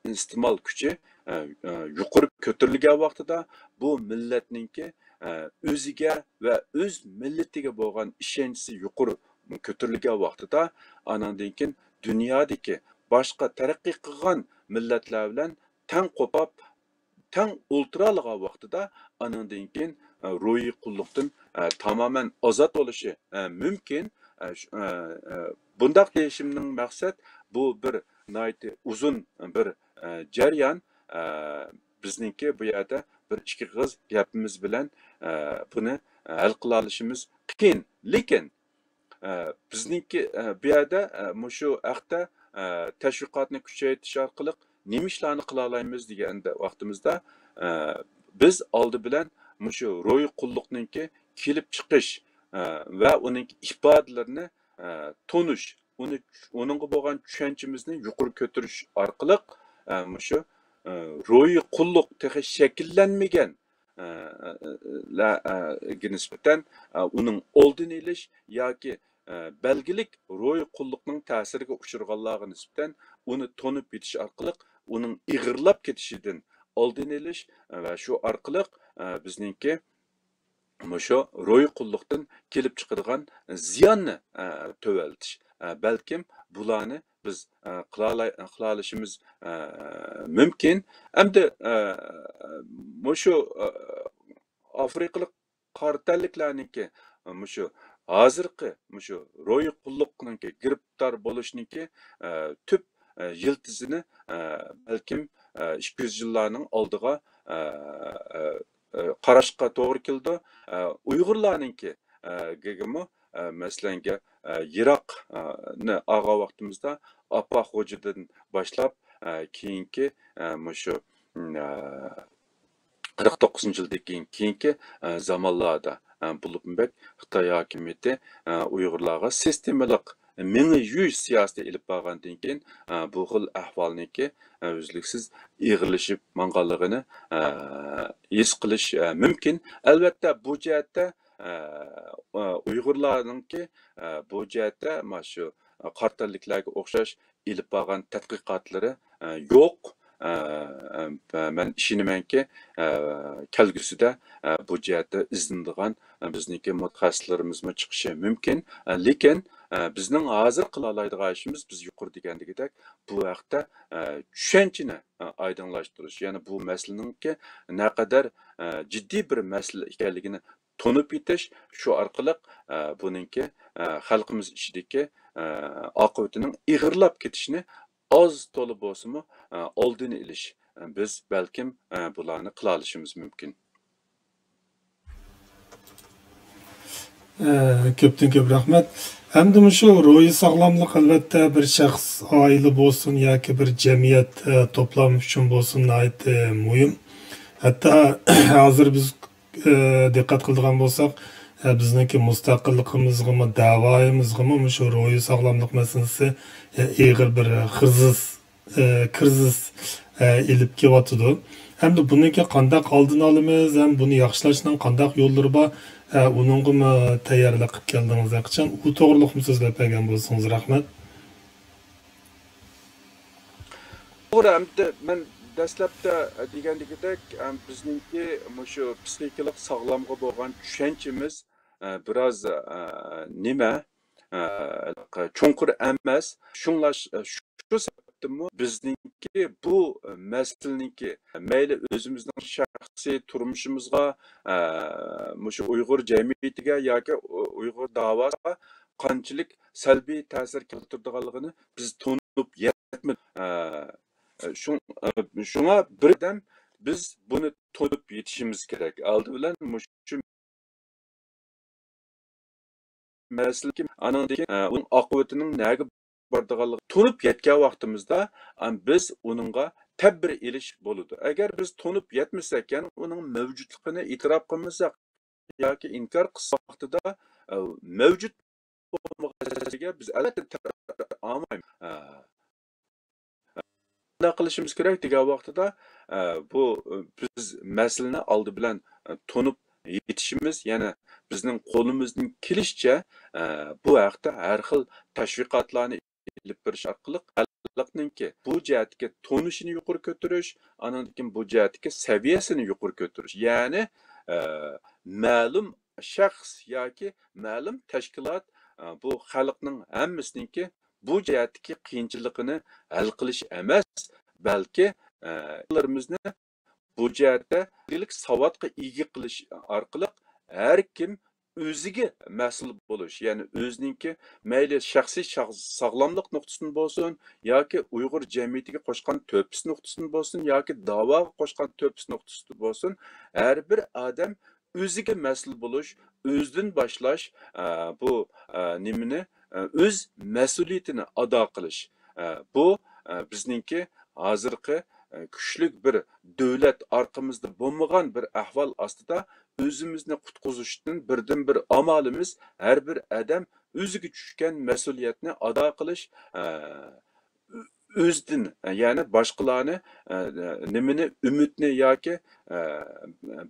ئىستېمال كۈچى، ئە، ئە، يۇقىرى كۆتۈرۈلگەن ۋاقتىدا بۇ مىللەتنىڭكى، ئە، ئۆزىگە ۋە ئۆز مىللىتىگە بولغان ئىشەنچىسى يۇقىرى كۆتۈرۈلگەن ۋاقتىدا، ئانىڭدىن كېيىن دۇنيادىكى باشقا تەرەققىي قىلغان مىللەتلەر بىلەن تەڭ قوپاپ، تەڭ ئولتۇرالىغان ۋاقتىدا، ئانىڭدىن كېيىن، ئە، روھىي قۇللۇقتىن، ئە، تامامەن ئازاد بولۇشى، ئە، مۇمكىن. ئە، ش-، ئە، ئە، بۇنداق دېيىشىمنىڭ مەقسەت، بۇ بىر ناھايىتى ئۇزۇن بىر، ئە، جەريان. ئە، بىزنىڭكى بۇ يەردە بىر ئىككى ئېغىز گەپىمىز بىلەن، ئە، بۇنى، ئە، ھەل قىلالىشىمىز قىيىن. لېكىن، ئە، بىزنىڭكى، ئە، بۇ يەردە، ئە، مۇشۇ ھەقتە، ئە، تەشۋىقاتنى كۈچەيتىش ئارقىلىق نېمە ئىشلارنى قىلالايمىز دېگەن ۋاقتىمىزدا، ئە، بىز ئالدى بىلەن مۇشۇ روھىي قۇللۇقنىڭكى كېلىپ چىقىش، ئە، ۋە ئۇنىڭ ئىپادىلىرىنى، ئە، تونۇش، ئۇنى، ئۇنىڭغا بولغان چۈشەنچىمىزنى يۇقىرى كۆتۈرۈش ئارقىلىق، ئە، مۇشۇ، ئە، روھىي قۇللۇق تېخى شەكىللەنمىگەن، ئە، ئە، لە-، ئە، گە نىسبەتەن، ئە، ئۇنىڭ ئالدىنى ئېلىش ياكى، ئە، بەلگىلىك روھىي قۇللۇقنىڭ تەسىرىگە ئۇچرىغانلارغا نىسبەتەن ئۇنى تونۇپ يېتىش ئارقىلىق ئۇنىڭ ئېغىرلاپ كېتىشىدىن ئالدىنى ئېلىش، ئە، ۋە شۇ ئارقىلىق، ئە، بىزنىڭكى مۇشۇ روھىي قۇللۇقتىن كېلىپ چىقىدىغان زىياننى، ئە، تۆۋەنلىتىش. ئە، بەلكىم بۇلارنى بىز، ئە، قىلالاي-، قىلالىشىمىز، ئە، مۇمكىن. ئەمدى، ئە، مۇشۇ، ئە، ئافرىقىلىق قارا تەنلىكلەرنىڭكى مۇشۇ ھازىرقى مۇشۇ روھىي قۇللۇقنىڭكى گىرىپتار بولۇشنىڭكى، ئە، تۈپ، ئە، يىلتىزىنى، ئە، بەلكىم، ئە، ئىككى يۈز يىللارنىڭ ئالدىغا، ئە، ئە، ئە، قاراشقا توغرا كېلىدۇ. ئە، ئۇيغۇرلارنىڭكى، ئە، گىگىمۇ، ئە، مەسىلەنگە، ئە، يىراق، ئە، نى ئالغان ۋاقتىمىزدا ئاپا خوجىدىن باشلاپ، ئە، كېيىنكى، ئە، مۇشۇ، ئە، قىرىق توققۇزىنچى يىلدىن كېيىن، كېيىنكى، ئە، زامانلاردا، ئە، بولۇپمۇ بەك خىتاي ھاكىمىيىتى، ئە، ئۇيغۇرلارغا سىستېمىلىق مېڭە يۇيۇش سىياسىتى ئېلىپ بارغاندىن كېيىن، ئە، بۇ خىل ئەھۋالنىڭكى، ئە، ئۈزلۈكسىز ئېغىرلىشىپ ماڭغانلىقىنى، ئە، ھېس قىلىش، ئە، مۇمكىن. ئەلۋەتتە، بۇ جەھەتتە، ئە، ئە، ئۇيغۇرلارنىڭكى، ئە، بۇ جەھەتتە مانا شۇ قارا تەنلىكلەرگە ئوخشاش ئېلىپ بارغان تەتقىقاتلىرى، ئە، يوق. ئە، ئە، مەن ئىشىنىمەنكى، ئە، كەلگۈسىدە، ئە، بۇ جەھەتتە ئىزدىنىدىغان، ئە، بىزنىڭكى مۇتەخەسسىسلىرىمىزمۇ چىقىشى مۇمكىن. ئە، لېكىن، ئە، بىزنىڭ ھازىر قىلالايدىغان ئىشىمىز، بىز يۇقىرىدا دېگەندىكىدەك، بۇ ھەقتە، ئە، چۈشەنچىنى، ئە، ئايدىڭلاشتۇرۇش، يەنى بۇ مەسىلىنىڭكى نەقەدەر، ئە، جىددىي بىر مەسىلە ئىكەنلىكىنى تونۇپ يېتىش، شۇ ئارقىلىق، ئە، بۇنىڭكى، ئە، خەلقىمىز ئىچىدىكى، ئە، ئاقىۋىتىنىڭ ئېغىرلاپ كېتىشىنى ئاز تولا بولسىمۇ، ئە، ئالدىنى ئېلىش. بىز بەلكىم، ئە، بۇلارنى قىلالىشىمىز مۇمكىن. ئە، كۆپتىن كۆپ رەھمەت. ئەمدى مۇشۇ روھىي ساغلاملىق، ئەلۋەتتە، بىر شەخس، ئائىلە بولسۇن ياكى بىر جەمئىيەت، ئە، توپلام ئۈچۈن بولسۇن، ناھايىتى مۇھىم. ھەتتا ھازىر بىز ئە، دىققەت قىلىدىغان بولساق، ئە، بىزنىڭكى مۇستەقىللىقىمىزغىمۇ، دەۋايىمىزغىمۇ مۇشۇ روھىي ساغلاملىق مەسىلىسى، ئە، ئېغىر بىر خىرىزىس، ئە، كىرىزىس، ئە، ئېلىپ كېلىۋاتىدۇ. ھەمدە بۇنىڭكى قانداق ئالدىنى ئالىمىز ھەم بۇنى ياخشىلاشنىڭ قانداق يوللىرى بار، ئە، ئۇنىڭغىمۇ تەييارلىق قىلىپ كەلدىڭىز؟ ھەقىچان ئۇ توغرىلىقمۇ سۆزلەپ بەرگەن بولسىڭىز، رەھمەت. توغرا، ئەمدى مەن دەسلەپتە دېگەندىكىدەك، ئەم، بىزنىڭكى مۇشۇ پسىخىكىلىق ساغلامغا بولغان چۈشەنچىمىز، ئە، بىراز، ئە، نېمە، ئە، چوڭقۇر ئەمەس. شۇڭلاش-، شۇ سەۋەبتىنمۇ بىزنىڭكى بۇ مەسىلىنىڭكى مەيلى ئۆزىمىزنىڭ شەخسىي تۇرمۇشىمىزغا، ئە، مۇشۇ ئۇيغۇر جەمئىيىتىگە ياكى ئۇ-، ئۇيغۇر داۋاسىغا قانچىلىك سەلبىي تەسىر كەلتۈرىدىغانلىقىنى بىز تونۇپ يەتمىدۇق. ئە، شۇڭ-، شۇڭا بىردەم بىز بۇنى تونۇپ يېتىشىمىز كېرەك. ئالدى بىلەن مۇشۇ مەسىلىدىكى، ئانىڭدىن كېيىن، ئە، ئۇنىڭ ئاقىۋىتىنىڭ نەگە بارىدىغانلىقىنى تونۇپ يەتكەن ۋاقتىمىزدا، ئە، بىز ئۇنىڭغا تەدبىر ئېلىش بولىدۇ. ئەگەر بىز تونۇپ يەتمىسەك، يەنى ئۇنىڭ مەۋجۇتلۇقىنى ئېتىراپ قىلمىساق ياكى ئىنكار قىلساق ۋاقتىدا، ئە، مەۋجۇت بولمىغان نەرسىگە بىز ئەلۋەتتە تەدبىر ئالمايمىز. ئە، قانداق قىلىشىمىز كېرەك دېگەن ۋاقتىدا، ئە، بۇ، ئە، بىز مەسىلىنى ئالدى بىلەن، ئە، تونۇپ يېتىشىمىز، يەنى بىزنىڭ قولىمىزدىن كېلىشىچە، ئە، بۇ ھەقتە ھەر خىل تەشۋىقاتلارنى ئېلىپ بېرىش ئارقىلىق خەلقنىڭكى بۇ جەھەتتىكى تونۇشىنى يۇقىرى كۆتۈرۈش، ئانىڭدىن كېيىن بۇ جەھەتتىكى سەۋىيەسىنى يۇقىرى كۆتۈرۈش. يەنى، ئە، مەلۇم شەخس ياكى مەلۇم تەشكىلات، ئە، بۇ خەلقنىڭ ھەممىسىنىڭكى بۇ جەھەتتىكى قىيىنچىلىقىنى ھەل قىلىش ئەمەس، بەلكى، ئە، بالىلىرىمىزنى بۇ جەھەتتە بىلىك ساۋاتقا ئىگە قىلىش ئارقىلىق ھەر كىم ئۆزىگە مەسئۇل بولۇش، يەنى ئۆزىنىڭكى مەيلى شەخسىي شاغ-، ساغلاملىق نۇقتىسىدىن بولسۇن ياكى ئۇيغۇر جەمئىيىتىگە قوشقان تۆھپىسى نۇقتىسىدىن بولسۇن ياكى داۋاغا قوشقان تۆھپىسى نۇقتىسىدىن بولسۇن، ھەر بىر ئادەم ئۆزىگە مەسئۇل بولۇش، ئۆزىدىن باشلاش، ئە، بۇ، ئە، نېمىنى، ئە، ئۆز مەسئۇلىيىتىنى ئادا قىلىش. ئە، بۇ، ئە، بىزنىڭكى ھازىرقى، ئە، كۈچلۈك بىر دۆلەت ئارقىمىزدا بولمىغان بىر ئەھۋال ئاستىدا ئۆزىمىزنى قۇتقۇزۇشتىن بىردىنبىر ئامالىمىز ھەر بىر ئادەم ئۆزىگە چۈشكەن مەسئۇلىيەتنى ئادا قىلىش، ئە، ئۆ-، ئۆزىدىن، يەنى باشقىلارنى، ئە، نېمىنى، ئۈمىدنى ياكى، ئە،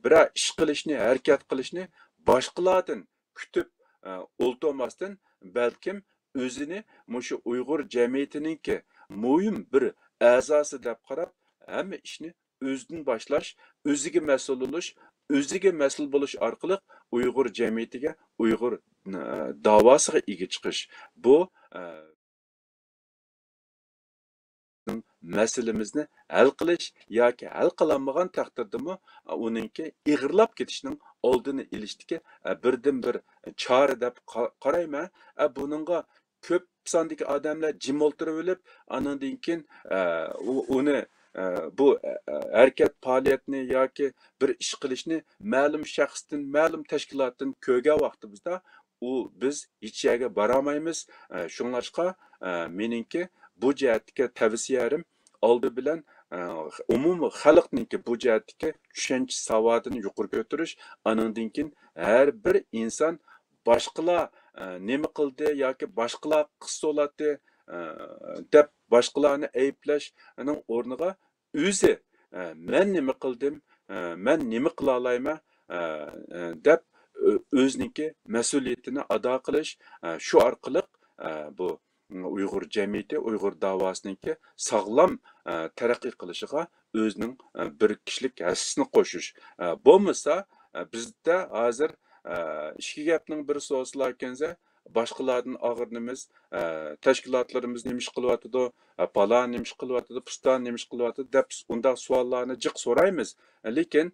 بىرەر ئىش قىلىشنى، ھەرىكەت قىلىشنى باشقىلاردىن كۈتۈپ، ئە، ئولتۇرماستىن، بەلكىم ئۆزىنى مۇشۇ ئۇيغۇر جەمئىيىتىنىڭكى مۇھىم بىر ئەزاسى دەپ قاراپ، ھەممە ئىشنى ئۆزىدىن باشلاش، ئۆزىگە مەسئۇل بولۇش، ئۆزىگە مەسئۇل بولۇش ئارقىلىق ئۇيغۇر جەمئىيىتىگە، ئۇيغۇر، ئە، داۋاسىغا ئىگە چىقىش. بۇ، ئە، مەسىلىمىزنى ھەل قىلىش ياكى ھەل قىلالمىغان تەقدىردىمۇ، ئۇنىڭكى ئېغىرلاپ كېتىشنىڭ ئالدىنى ئېلىشتىكى، بىردىنبىر چارە دەپ قا-، قارايمەن. بۇنىڭغا كۆپ ساندىكى ئادەملەر جىم ئولتۇرۇۋېلىپ، ئانىڭدىن كېيىن، ئۇ-، ئۇنى، بۇ، ھەرىكەت پائالىيەتنى ياكى بىر ئىش قىلىشنى مەلۇم شەخستىن، مەلۇم تەشكىلاتتىن كۆرگەن ۋاقتىمىزدا، ئۇ بىز ھېچ يەرگە بارالمايمىز. ئە، شۇڭلاشقا، ئە، مېنىڭكى بۇ جەھەتتىكى تەۋسىيەلىرىم ئالدى بىلەن، ئە، ئومۇمىي خەلقنىڭكى بۇ جەھەتتىكى چۈشەنچە ساۋاتىنى يۇقىرى كۆتۈرۈش، ئانىڭدىن كېيىن ھەر بىر ئىنسان باشقىلار، ئە، نېمە قىلدى ياكى باشقىلار قىلسا بولاتتى، ئە، دەپ باشقىلارنى ئەيىبلەشنىڭ ئورنىغا ئۆزى، ئە، مەن نېمە قىلدىم، ئە، مەن نېمە قىلالايمەن، ئە، ئە، دەپ ئۆ-، ئۆزىنىڭكى مەسئۇلىيىتىنى ئادا قىلىش، ئە، شۇ ئارقىلىق، ئە، بۇ ئۇيغۇر جەمئىيىتى، ئۇيغۇر داۋاسىنىڭكى ساغلام، ئە، تەرەققىي قىلىشىغا ئۆزىنىڭ، ئە، بىر كىشىلىك ھەسسىسىنى قوشۇش. ئە، بولمىسا، ئە، بىزدە ھازىر، ئە، ئىككى گەپنىڭ بىرى سوزۇلاركەنسە، باشقىلاردىن ئاغرىنىمىز، ئە، تەشكىلاتلىرىمىز نېمە ئىش قىلىۋاتىدۇ، ئە، پالان نېمە ئىش قىلىۋاتىدۇ، پىستان نېمە ئىش قىلىۋاتىدۇ دەپ ئۇنداق سوئاللارنى جىق سورايمىز. لېكىن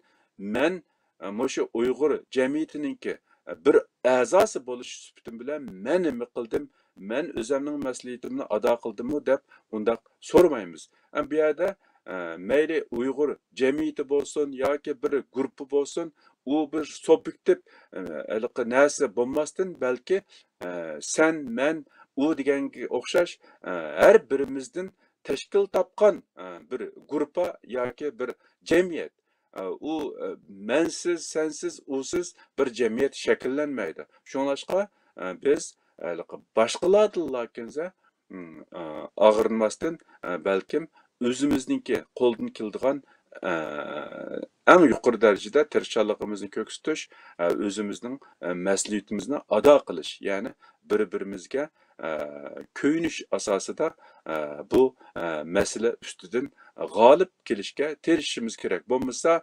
مەن، ئە، مۇشۇ ئۇيغۇر جەمئىيىتىنىڭكى، ئە، بىر ئەزاسى بولۇش سۈپىتىم بىلەن مەن نېمە قىلدىم، مەن ئۆزەمنىڭ مەسئۇلىيىتىمنى ئادا قىلدىممۇ دەپ ئۇنداق سورىمايمىز. ئە، بۇ يەردە، ئە، مەيلى ئۇيغۇر جەمئىيىتى بولسۇن ياكى بىر گۇرۇپپا بولسۇن، ئۇ بىر سۇبيېكتىپ، ئە، ھېلىقى نەرسە بولماستىن، بەلكى، ئە، سەن، مەن، ئۇ دېگەنگە ئوخشاش، ئە، ھەر بىرىمىزدىن تەشكىل تاپقان، ئە، بىر گۇرۇپپا ياكى بىر جەمئىيەت. ئە، ئۇ، ئە، مەنسىز، سەنسىز، ئۇسىز بىر جەمئىيەت شەكىللەنمەيدۇ. شۇڭلاشقا، ئە، بىز، ئە، باشقىلاردىنلا كەلسە، ئىم، ئە، ئاغرىنماستىن، ئە، بەلكىم ئۆزىمىزنىڭكى قولدىن كېلىدىغان، ئە، ئەڭ يۇقىرى دەرىجىدە تىرىشچانلىقىمىزنى كۆرسىتىش، ئە، ئۆزىمىزنىڭ، ئە، مەسئۇلىيىتىمىزنى ئادا قىلىش، يەنى بىر-بىرىمىزگە، ئە، كۆيۈنۈش ئاساسىدا، ئە، بۇ، ئە، مەسىلە ئۈستىدىن غالىب كېلىشكە تىرىشىشىمىز كېرەك. بولمىسا،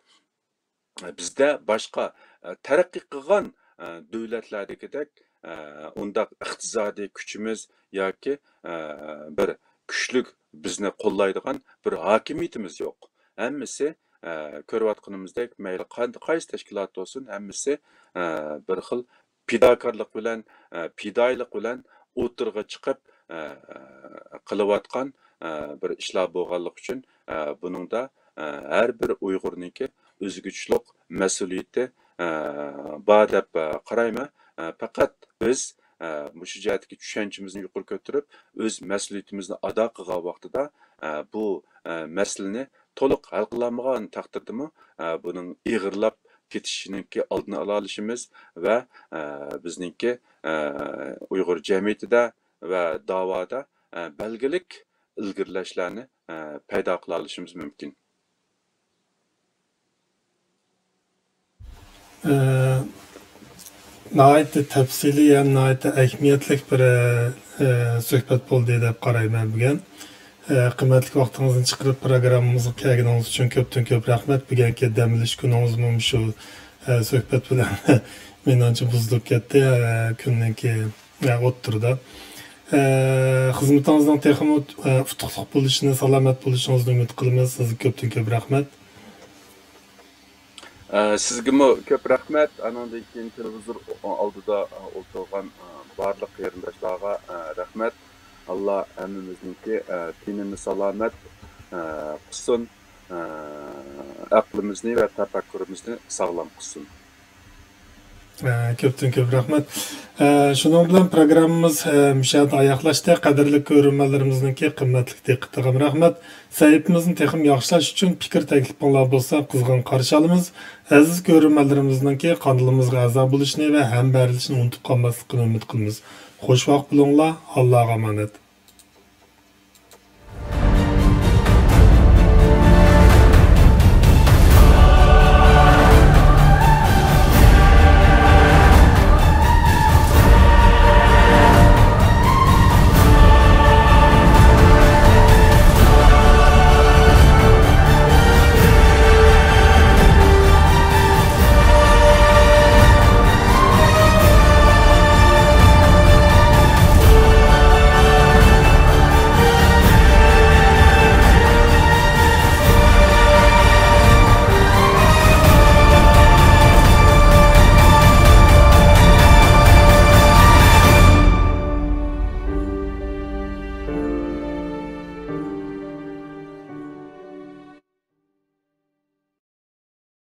بىزدە باشقا، ئە، تەرەققىي قىلغان، ئە، دۆلەتلەردىكىدەك، ئە، ئۇنداق ئىقتىسادىي كۈچىمىز ياكى، ئە، بىر كۈچلۈك بىزنى قوللايدىغان بىر ھاكىمىيىتىمىز يوق. ھەممىسى، ئە، كۆرۈۋاتقىنىمىزدەك، مەيلى قان-، قايسى تەشكىلات بولسۇن، ھەممىسى، ئە، بىر خىل پىداكارلىق بىلەن، ئە، پىدائىيلىق بىلەن ئوتتۇرىغا چىقىپ، ئە، قىلىۋاتقان، ئە، بىر ئىشلار بولغانلىقى ئۈچۈن، ئە، بۇنىڭدا، ئە، ھەر بىر ئۇيغۇرنىڭكى ئۆزىگە تۇشلۇق مەسئۇلىيىتى، ئە، بار دەپ، ئە، قارايمەن. ئە، پەقەت بىز، ئە، مۇشۇ جەھەتتىكى چۈشەنچىمىزنى يۇقىرى كۆتۈرۈپ، ئۆز مەسئۇلىيىتىمىزنى ئادا قىلغان ۋاقتىدا، ئە، بۇ، ئە، مەسىلىنى تولۇق ھەل قىلالمىغان تەقدىردىمۇ، ئە، بۇنىڭ ئېغىرلاپ كېتىشىنىڭكى ئالدىنى ئالالىشىمىز ۋە، ئە، بىزنىڭكى، ئە، ئۇيغۇر جەمئىيىتىدە ۋە داۋادا، ئە، بەلگىلىك ئىلگىرىلەشلەرنى، ئە، پەيدا قىلالىشىمىز مۇمكىن. ئە، ناھايىتى تەپسىلىي ھەم ناھايىتى ئەھمىيەتلىك بىر، ئە، سۆھبەت بولدى دەپ قارايمەن بۈگۈن. ئە، قىممەتلىك ۋاقتىڭىزنى چىقىرىپ پروگراممىمىزغا كەلگىنىڭىز ئۈچۈن كۆپتىن كۆپ رەھمەت. بۈگۈنكى دەم ئېلىش كۈنىڭىزمۇ مۇشۇ، ئە، سۆھبەت بىلەن مېنىڭچە بۇزۇلۇپ كەتتى، ئە، كۈننىڭكى، ئە، ئوتتۇرىدا. ئە، خىزمىتىڭىزنىڭ تېخىمۇ، ئە، ئۇتۇقلۇق بولۇشىنى، سالامەت بولۇشىڭىزنى ئۈمىد قىلىمىز. سىزگە كۆپتىن كۆپ رەھمەت. ئە، سىزگىمۇ كۆپ رەھمەت. ئانىڭدىن كېيىن تېلېۋىزور ئالدىدا ئولتۇرغان، ئە، بارلىق قېرىنداشلارغا، ئە، رەھمەت. ئاللا ھەممىمىزنىڭكى، ئە، تېنىنى سالامەت، ئە، قىلسۇن، ئە، ئەقلىمىزنى ۋە تەپەككۇرىمىزنى ساغلام قىلسۇن. ئە، كۆپتىن كۆپ رەھمەت. ئە، شۇنىڭ بىلەن پروگراممىمىز، ئە، مۇشۇ يەردە ئاياغلاشتى. قەدىرلىك كۆرۈرمەنلىرىمىزنىڭكى قىممەتلىك دىققىتىغىمۇ رەھمەت. سەھىپىمىزنى تېخىمۇ ياخشىلاش ئۈچۈن پىكىر تەكلىپىڭلار بولسا قىزغىن قارشى ئالىمىز. ئەزىز كۆرۈرمەنلىرىمىزنىڭكى قانىلىمىزغا ئەزا بولۇشنى ۋە ھەمبەھىرلىشىشنى ئۇنتۇپ قالماسلىقىنى ئۈمىد قىلىمىز. خوش ۋاقىت بولۇڭلار. ئاللاغا ئامانەت.